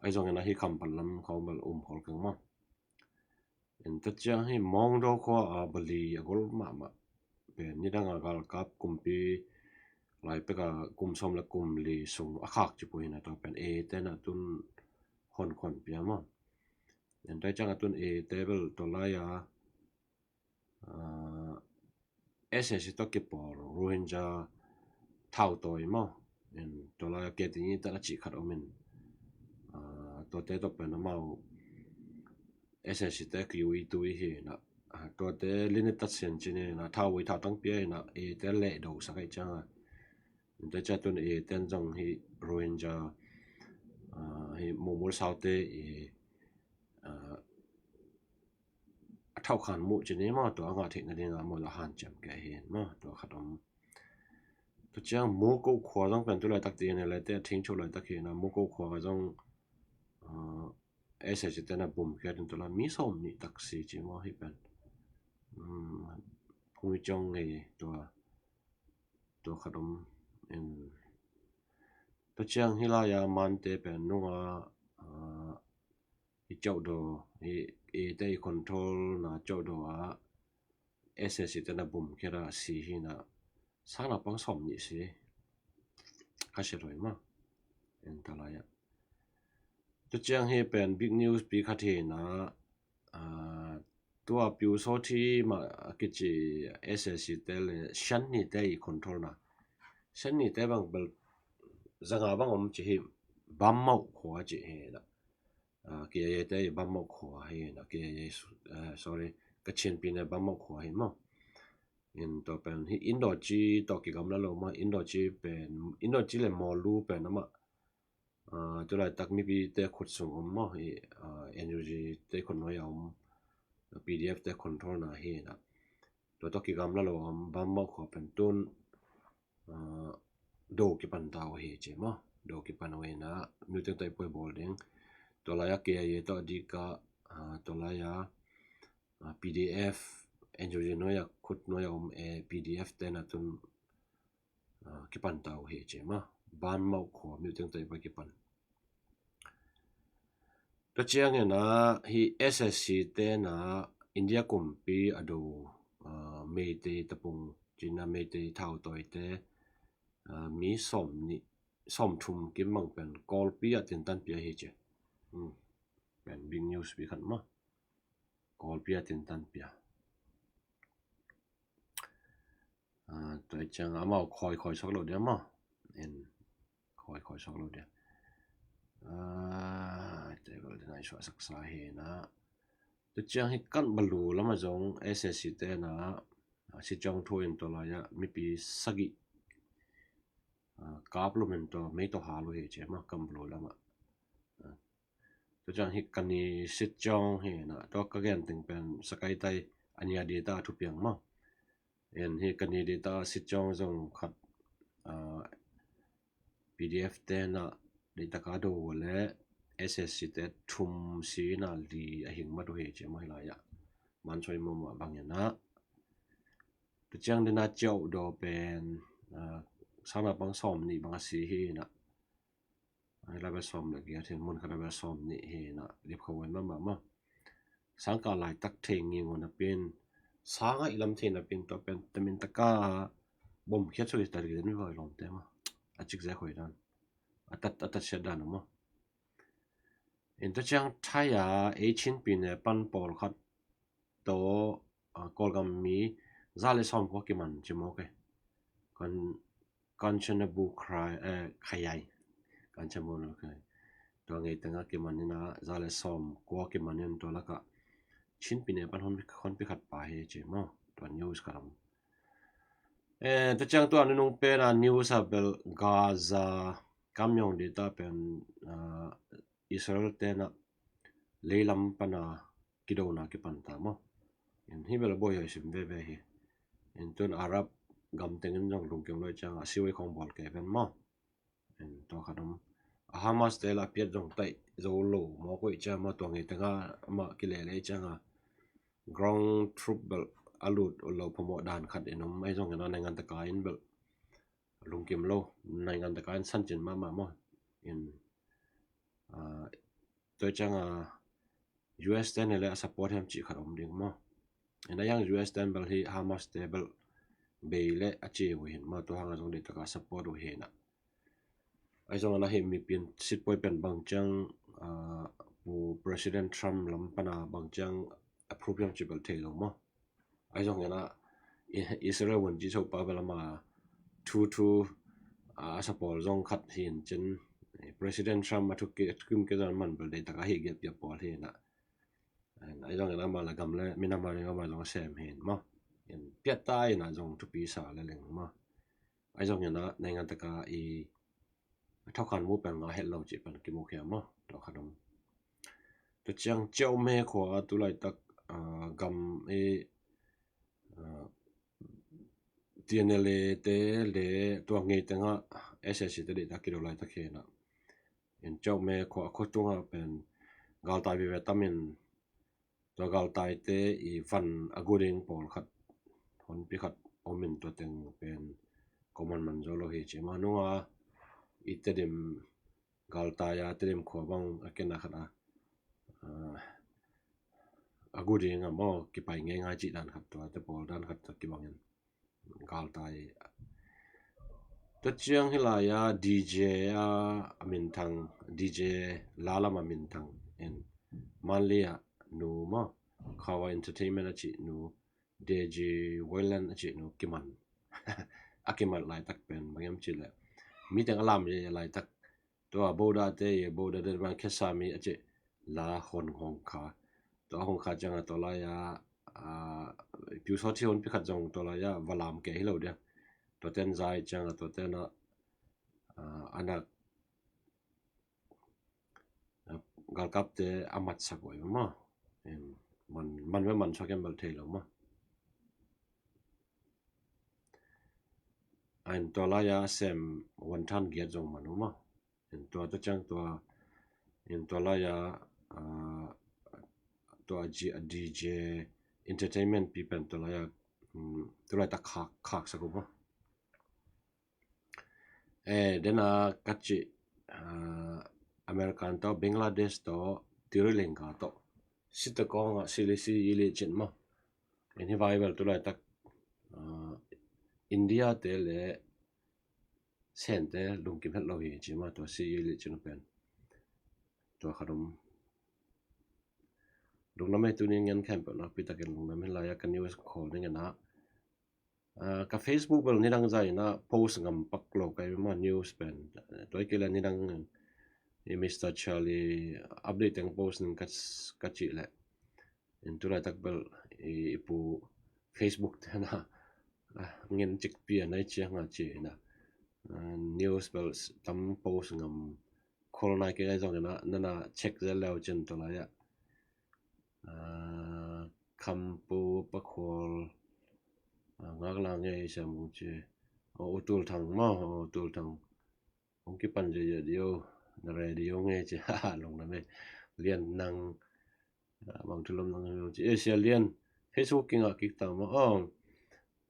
ai zong ina hi khampat lam khawng bawl um khol keng maw. In tua ciang hi Mawngdaw khua a bali a gol mahmah pen nidanga galkap kumpi lai peka kum sawm le kum li sung a khak ci pui hina tua pen e tena tun hon khon pia maw. In tua cianga tun e te bel tua lai a S S C tawh kipawl Rohingya thautawi maw. In tua lai a kiati ni tana cih khat om in tuate tawh pen amau S S C te kiu i tui hi na. Tuate linetat sen cini na thau i thau tang pia hi na e te leh do sak ai cianga. In tua cia tun e ten zong hi Rohingya hi mumul saute i a thau khan muh cini maw tua a ngah theihna dinga maw la han ciam kei hi maw tua khat om. Tua ciang Muko khua zong pen tu laitak ti ne lai te a thing chu laitak hi na Muko khua zong S S C tena bum khiat in tua la mi sawm nih tak si ci maw hi pen phung i ciong ngei tua tua khat om. In tua ciang hi lai a mante pen nunga i cauhdaw i ite i control na cauhdaw a S S C tena bum khiat a si hi na sana pang sawm nih si ka si roi ma. In ta lai a tua ciang hi pen big news pi khat hi na tua piusawt hi mah a kici S S C te le Shan ni te i control na Shan ni te bang bel zanga bang om ci hi bam mauh khua ci hi na. K I A te i bam mauh khua hi na K I A sorry ka Chin pi ne bam mauh khua hi maw. In tua pen hi Indochi tawh kigamla lo maw Indochi pen Indochi le Mawlu pen amah tu laitak mipi te khut sung om maw hi N U G te khut nuai a om P D F te control na hi na. Tua tawh kigamla lo om Bammauk khua pen tun, ah, do kipan ta uh hi ci maw. Do kipan uh hi na, myo teng tawh i puai bawl ding. Tua lai-a K I A tawh a dika, ah, tua lai-a, ah, P D F, N U G nuai-a, khut nuai-a om, eh, P D F te na tun, ah, kipan ta uh hi ci maw. Bammauk khua myo teng tawh i puai kipan. Tua ciangin ah hi S S C te na India kumpi a do, ah, Meitei tapung cina Meitei thautawite, ah, mi sawm nih, sawm thum kim bang pen Kawlpi ah tintan pia hi ci. Hmm. Pen big news pi khat maw. Kawlpi ah tintan pia. Ah, tua ciang amau khawi khawi sok lo dia maw. En khawi khawi sok lo dia. Ah, tua bel dena i suah saksa hi na. Tua ciang hi Kathmandu lama zong S S C te na, ah, si ciang thu in tua lai-a mipi sagih, ah, kap lo men tua mei tawh hal uh hi ci maw Kathmandu lama. Ah, tua ciang hi kani si ciang hi na, tua ka gen teng pen sakaitai a nia data a thupiang maw. En hi kani data si ciang zong khat, ah, P D F te na deitaka do le S S C te thum si na li a hing mat uh hi ci maw hi lai-a. Man soi maw maw bangin ah. Tua ciang dena ciauh do pen, ah, sana pang sawm nih bang a si hi na. Ai la bel sawm le giat hin mun khat a bel sawm nih hi na lip kho wen mama ma. Sangka laitak thei ngingun a pin, sanga i lam thei na pin tua pen tamin taka bom khiat soi ta ri den mi vai lom te ma. A cik zek hoi dan. A tat, a tat siat dan ma. In tua ciang thai a ei Chin pi ne pan pawl khat tawh, ah, Kawlgam mi za le sawm kua kiman ci mawk e. Kan, Kanchanaburi Khai, eh, Khayai. Kanchanaburi Khayai. Tua ngei tengah kiman in a za le sawm kua kiman in tua lakah Chin pi ne pan hon, honpi khat pa hi ci maw. Tua news khat om. Eh, tua ciang tua nunung pen a news a bel Gaza kamyong dita pen, ah, Israel te na leilam pana kidona kipan ta maw. In hi bel a bawi hoi sim veve hi. In tun Arab gam tengin zong lungkim loi ciang a siwai khong bawl kei ven maw. In tua khat om. A Hamas te la piat zong taih zo lo maw koih ciang maw tua ngei tenga ma kilele ciang a ground troop bel a lut lo phamawh dan khat in om. Ai zong in a naingan taka in bel lungkim lo, naingan taka in sancin mahmah maw. In, ah, tua ciang a U S te ne le a support hiam cih khat om ding maw. In a yang U S te bel hi Hamas te bel bei le a ci uh hin maw, tua hang a zong deitaka support uh hi na. Ai zong in a hi mipin sitpoi pen bang ciang, ah, pu President Trump lam pana bang ciang approve hiam cih bel thei lo maw. Ai zong in a Israel wun ci so pa bel ama thu thu, ah, a sa pawl zong khat hin cin President Trump a thukim ke zan man bel deitaka hi giat piak pawl hi na. Ai zong in a ama la gam le minam a ring ama zong a sem hin maw. In piat ta in a zong thupi sa le leng maw. Ai zong in a naingan taka i a thawkhan mu pen nga het lo cih pen kimu khia maw. Tua khat om. Tua ciang ciauh me khua a tu laitak, ah, gam i, ah, T N L A te le tua ngei tengah S S C te deita kido laitak hi na. In ciauh me khua a khua tungah pen galtai vive tamin tua galtaite i van a gu ding pawl khat honpi khat om in tua teng pen ko man man zo lo hi ci ma nunga i Tedim galtai a Tedim khua bang a kena khat a, ah, a gu ding a maw kipai ngei ngai cih dan khat tua te pawl dan khat tua kibangin galtai. Tua ciang hi lai a D J a, a minthang, D J lalam a minthang in Manley a nu maw, Khawa Entertainment a cih nu, D J Wayland a cih nu kiman. A kimat laitak pen bang hiam cih leh mi teng a lam ye laitak tua boda te ye boda de bang khesa mi a cih la hon hong kha. Tua hong kha ciang a tua lai a, ah, piu sawt hi honpi khat zong tua lai a va lam ke hi lo dia. Tua ten zai ciang a tua ten a, ah, anak, ah, galkapte a matsak uh hi maw. Em. man man ve, man suak em bel thei lo maw. A in tua lai-a sem wanthan giat zong man uh maw. In tua ta ciang tua in tua lai-a, ah, tua a G, a D J entertainment pi pen tua lai-a, um, tua lai ta khak, khak sak uh maw. Eh, dena ka ci, ah, American to, Bangladesh to, Sri Lanka to, sita kong a sili si ili cin maw. In hi vai bel tu lai tak, ah, India te le Sen te lungkim het lo hi ci maw, tua si ili cin pen. Tua khat om. Lungdam ei, tuni ngen khempeuh nakpi takin lungdam hi lai-a ka news khol ding a na. Ah, ka Facebook bel nidang zai na post ngam pak lo kai maw news pen. Tua i kei le nidang i Mister Charlie update teng post ning ka, ka cih leh. In tu laitak bel i, i pu Facebook te na, ah, ngen cikpi a nai ciang a ci na. Ah, news bel tam post ngam khol nai kei zong na, na, na check zel leu cin tua lai-ah. Ah, Khampu Pakhual, ah, ngak lang ngei siam ung ci. Oh, U Tul Thang maw, oh, U Tul Thang. Hong kipan zia zia dio, na radio ngei ci. Ha, ha, lungdam ei. Lian nang, ah, bang thu lom nang ci. Eh, Sia Lian, Facebook kingah kik ta maw. Oh,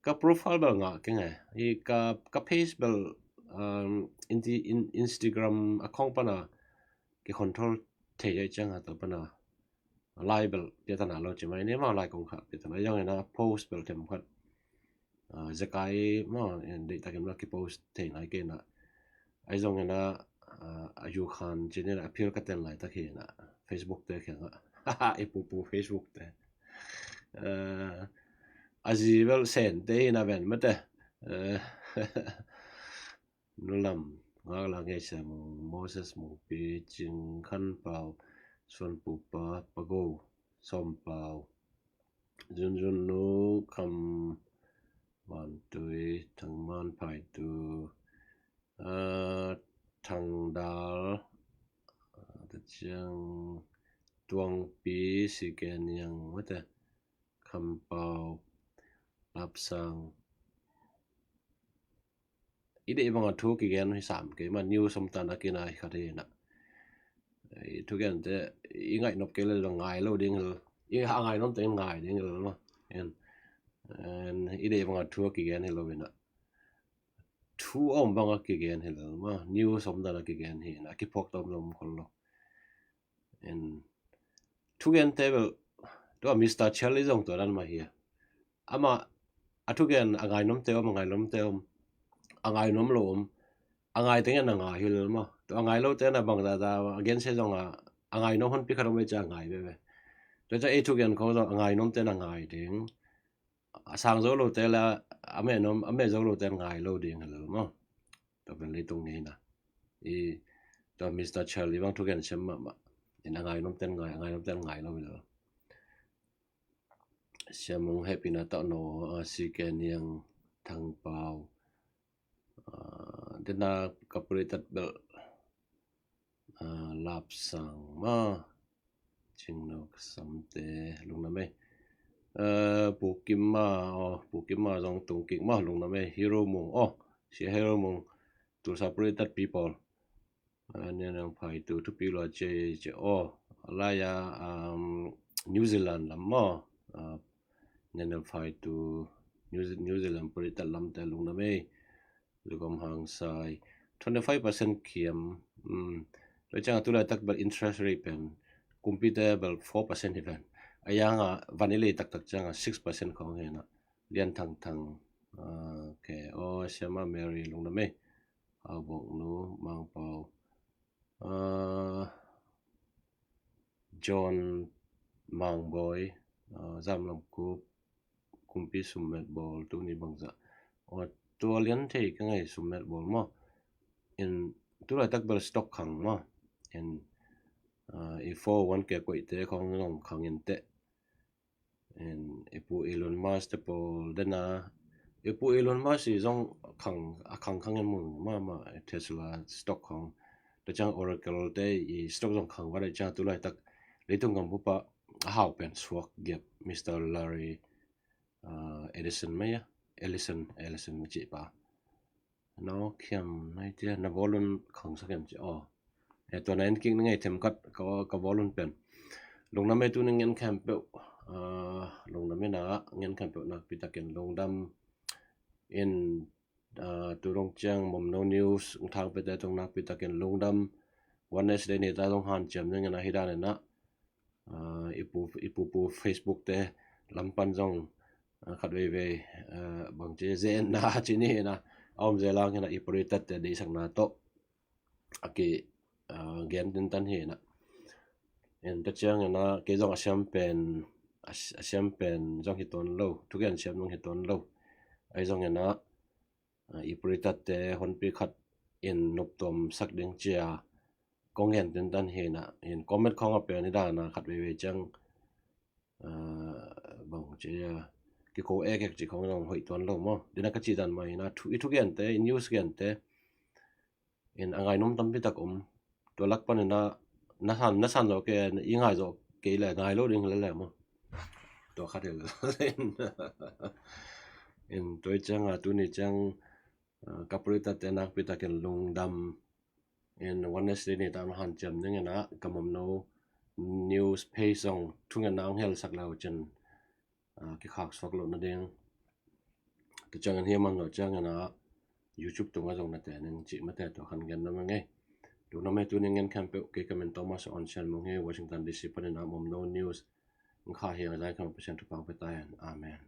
ka profile bel ngah keng e. I ka, ka page bel, um, inti, in, Instagram account pana ki control thei ai ciang a ta pana. Lai bel pia ta na lo ci mai ni maw, lai kong kha pia ta na. Zong ina post bel them khat. Ah, zekai maw, en deih takin maw ki post thei nai kei na. Ai zong ina, ah, a yu khan ci ni na appeal ka ten lai tak hi na. Facebook te kiang a. Ha, ha, i pu pu Facebook te. Ah, a zi bel Sen te hi na ven mate. Eh, Nu Lam, ngak lang ngei siam ung, Moses Mungpi, Cing Khan Pau, Suan Pupa, Pago, Som Pau, Zun Zun Nu, Kham Van Tui, Thang Man Phai Tu, ah, Thang Dal, ah, ta ciang Tuang Pi, Si Ke Niang, mate, Kham Pau, Lap Sang. I deih banga thu kigen hi sam kei ma, news om ta na kina hi khat hi na. I thugen te i ngaih nop kei le lo ngai lo ding hi lo. I ha ngai nom te ngai ding hi lo ma. En, en, i deih banga thu kigen hi lo hi na. Thu om banga kigen hi lo ma. News om ta na kigen hi na. Kiphawk tom lo om khol lo. En, thugen te bel, tua Mister Charlie zong tua dan mah hi a. Amah, a thugen a ngainom te om, a ngainom te om, a ngainom lo om, a ngai teng en a ngai hi lel maw. Tua a ngai lo te na bang zahzah, a gen se zong a, a ngainom honpi khat om ei cia a ngai veve. Tua cia ei thugen khong zong a ngainom te na ngai ding. A sang zo lo te la, a meh nom, a meh zo lo te ngai lo ding hi lo maw. Tua pen leitung ngeina. I, tua Mister Charlie bang thugen siam mahmah. In a ngainom ten ngai, a ngainom ten ngai lo hi lo. Siam ung hehpihna tawh no, a, Si Ke Niang, Thang Pau. A, dena ka puritat bel, a, Lap Sang ma, Cing No Ka Sam te, lungdam ei. A, Pu Kim ma, aw, Pu Kim ma zong tung kik ma, lungdam ei. Hero Mung, aw, Sia Hero Mung, Tulsa puritat people. A, Nian Ang Phai Tu, thupi lua cia cia, aw, a lai a, um, New Zealand lam maw, a, Nian Ang Phai Tu, New Ze-, New Zealand puritat lam te lungdam ei. Lugom Hang Sai, twenty five percent kiam. Um, tua ciang a tu laitak bel interest rate pen, kumpi te bel four percent hi pen. A yang a van i lei taktak ciang a six percent khong hi na. Lian Thang Thang, a, ke, aw, Siama Mary lungdam ei. Hau Bok Nu, Mang Pau, a, John Mang Boy, a, Zam Lam Kup, kumpi summet bawl, tuni bangzah. Aw, tua lian thei ka ngei summet bawl maw. In, tu laitak bel stock khang maw. In, a, i four oh one K koih te khong zong khang in teh. In, i pu Elon Musk te pawl dena. I pu Elon Musk i zong khang, a khang khang in mun mahmah Tesla stock khong. Tua ciang Oracle te i stock zong khang va dai ciang tu laitak. Leitung gam bupa a hau pen suak giap, Mister Larry, uh, Edison mai a, Ellison, Ellison na cih pa. No khiam nai tia, na volume khang sak em ci aw. E, tua na en kik na ngei them kat ka, ka volume pen. Lungdam e, tuni ngen khempeuh, uh, lungdam e na, ngen khempeuh nakpi takin lungdam in, uh, tu dong ciang Momno News, Ngthang Pete tung nakpi takin lungdam, Wednesday ni ta dong hanciam ning ina hi dan ina, uh, i pu, i pu pu Facebook te lampan zong, uh, khat veivei, uh, bang ci zen na ci ni ina, a om zelang ina i paritat te deihsakna tawh a ki, uh, gen tintan hi ina. En ta ciang ina kei zong a siam pen, a, a siam pen zong hi tuan lo, thugen siam zong hi tuan lo. Ai zong ina, uh, i paritat te honpi khat in noptuam sak ding cia kong gen tintan hi ina, in comment khong a pen i dana khat veivei ciang, uh, bang ci a, kiko ek ek ci khong zong hoih tuan lo maw. Dina ka ci dan mai ina, thu, i thugen te, i news gen te, in a ngainom tampi tak om. Tua lak pan ina, na san, na san zawh kei, i ngai zawh kei le, ngai lo ding le le maw. Tua khat hi le. In tua ciang a, tuni ciang, uh, ka paritat te nakpi takin lungdam. In Wednesday ni ta hanciam ning ina ka Momno News page zong thungen na hong hel sak lau cin, uh, kikhak suak lo na ding. Tua ciang in hi man lo ciang ina YouTube tunga zong na te ning ci mate tua khan gen na ma ngei. Lungdam e, tuni ngen khempeuh, kei ka min Thomas On Sian Mung hi, Washington D C pan ina Momno News. Ngkha hi a zai kham Pasian thupang pe ta hen. Amen.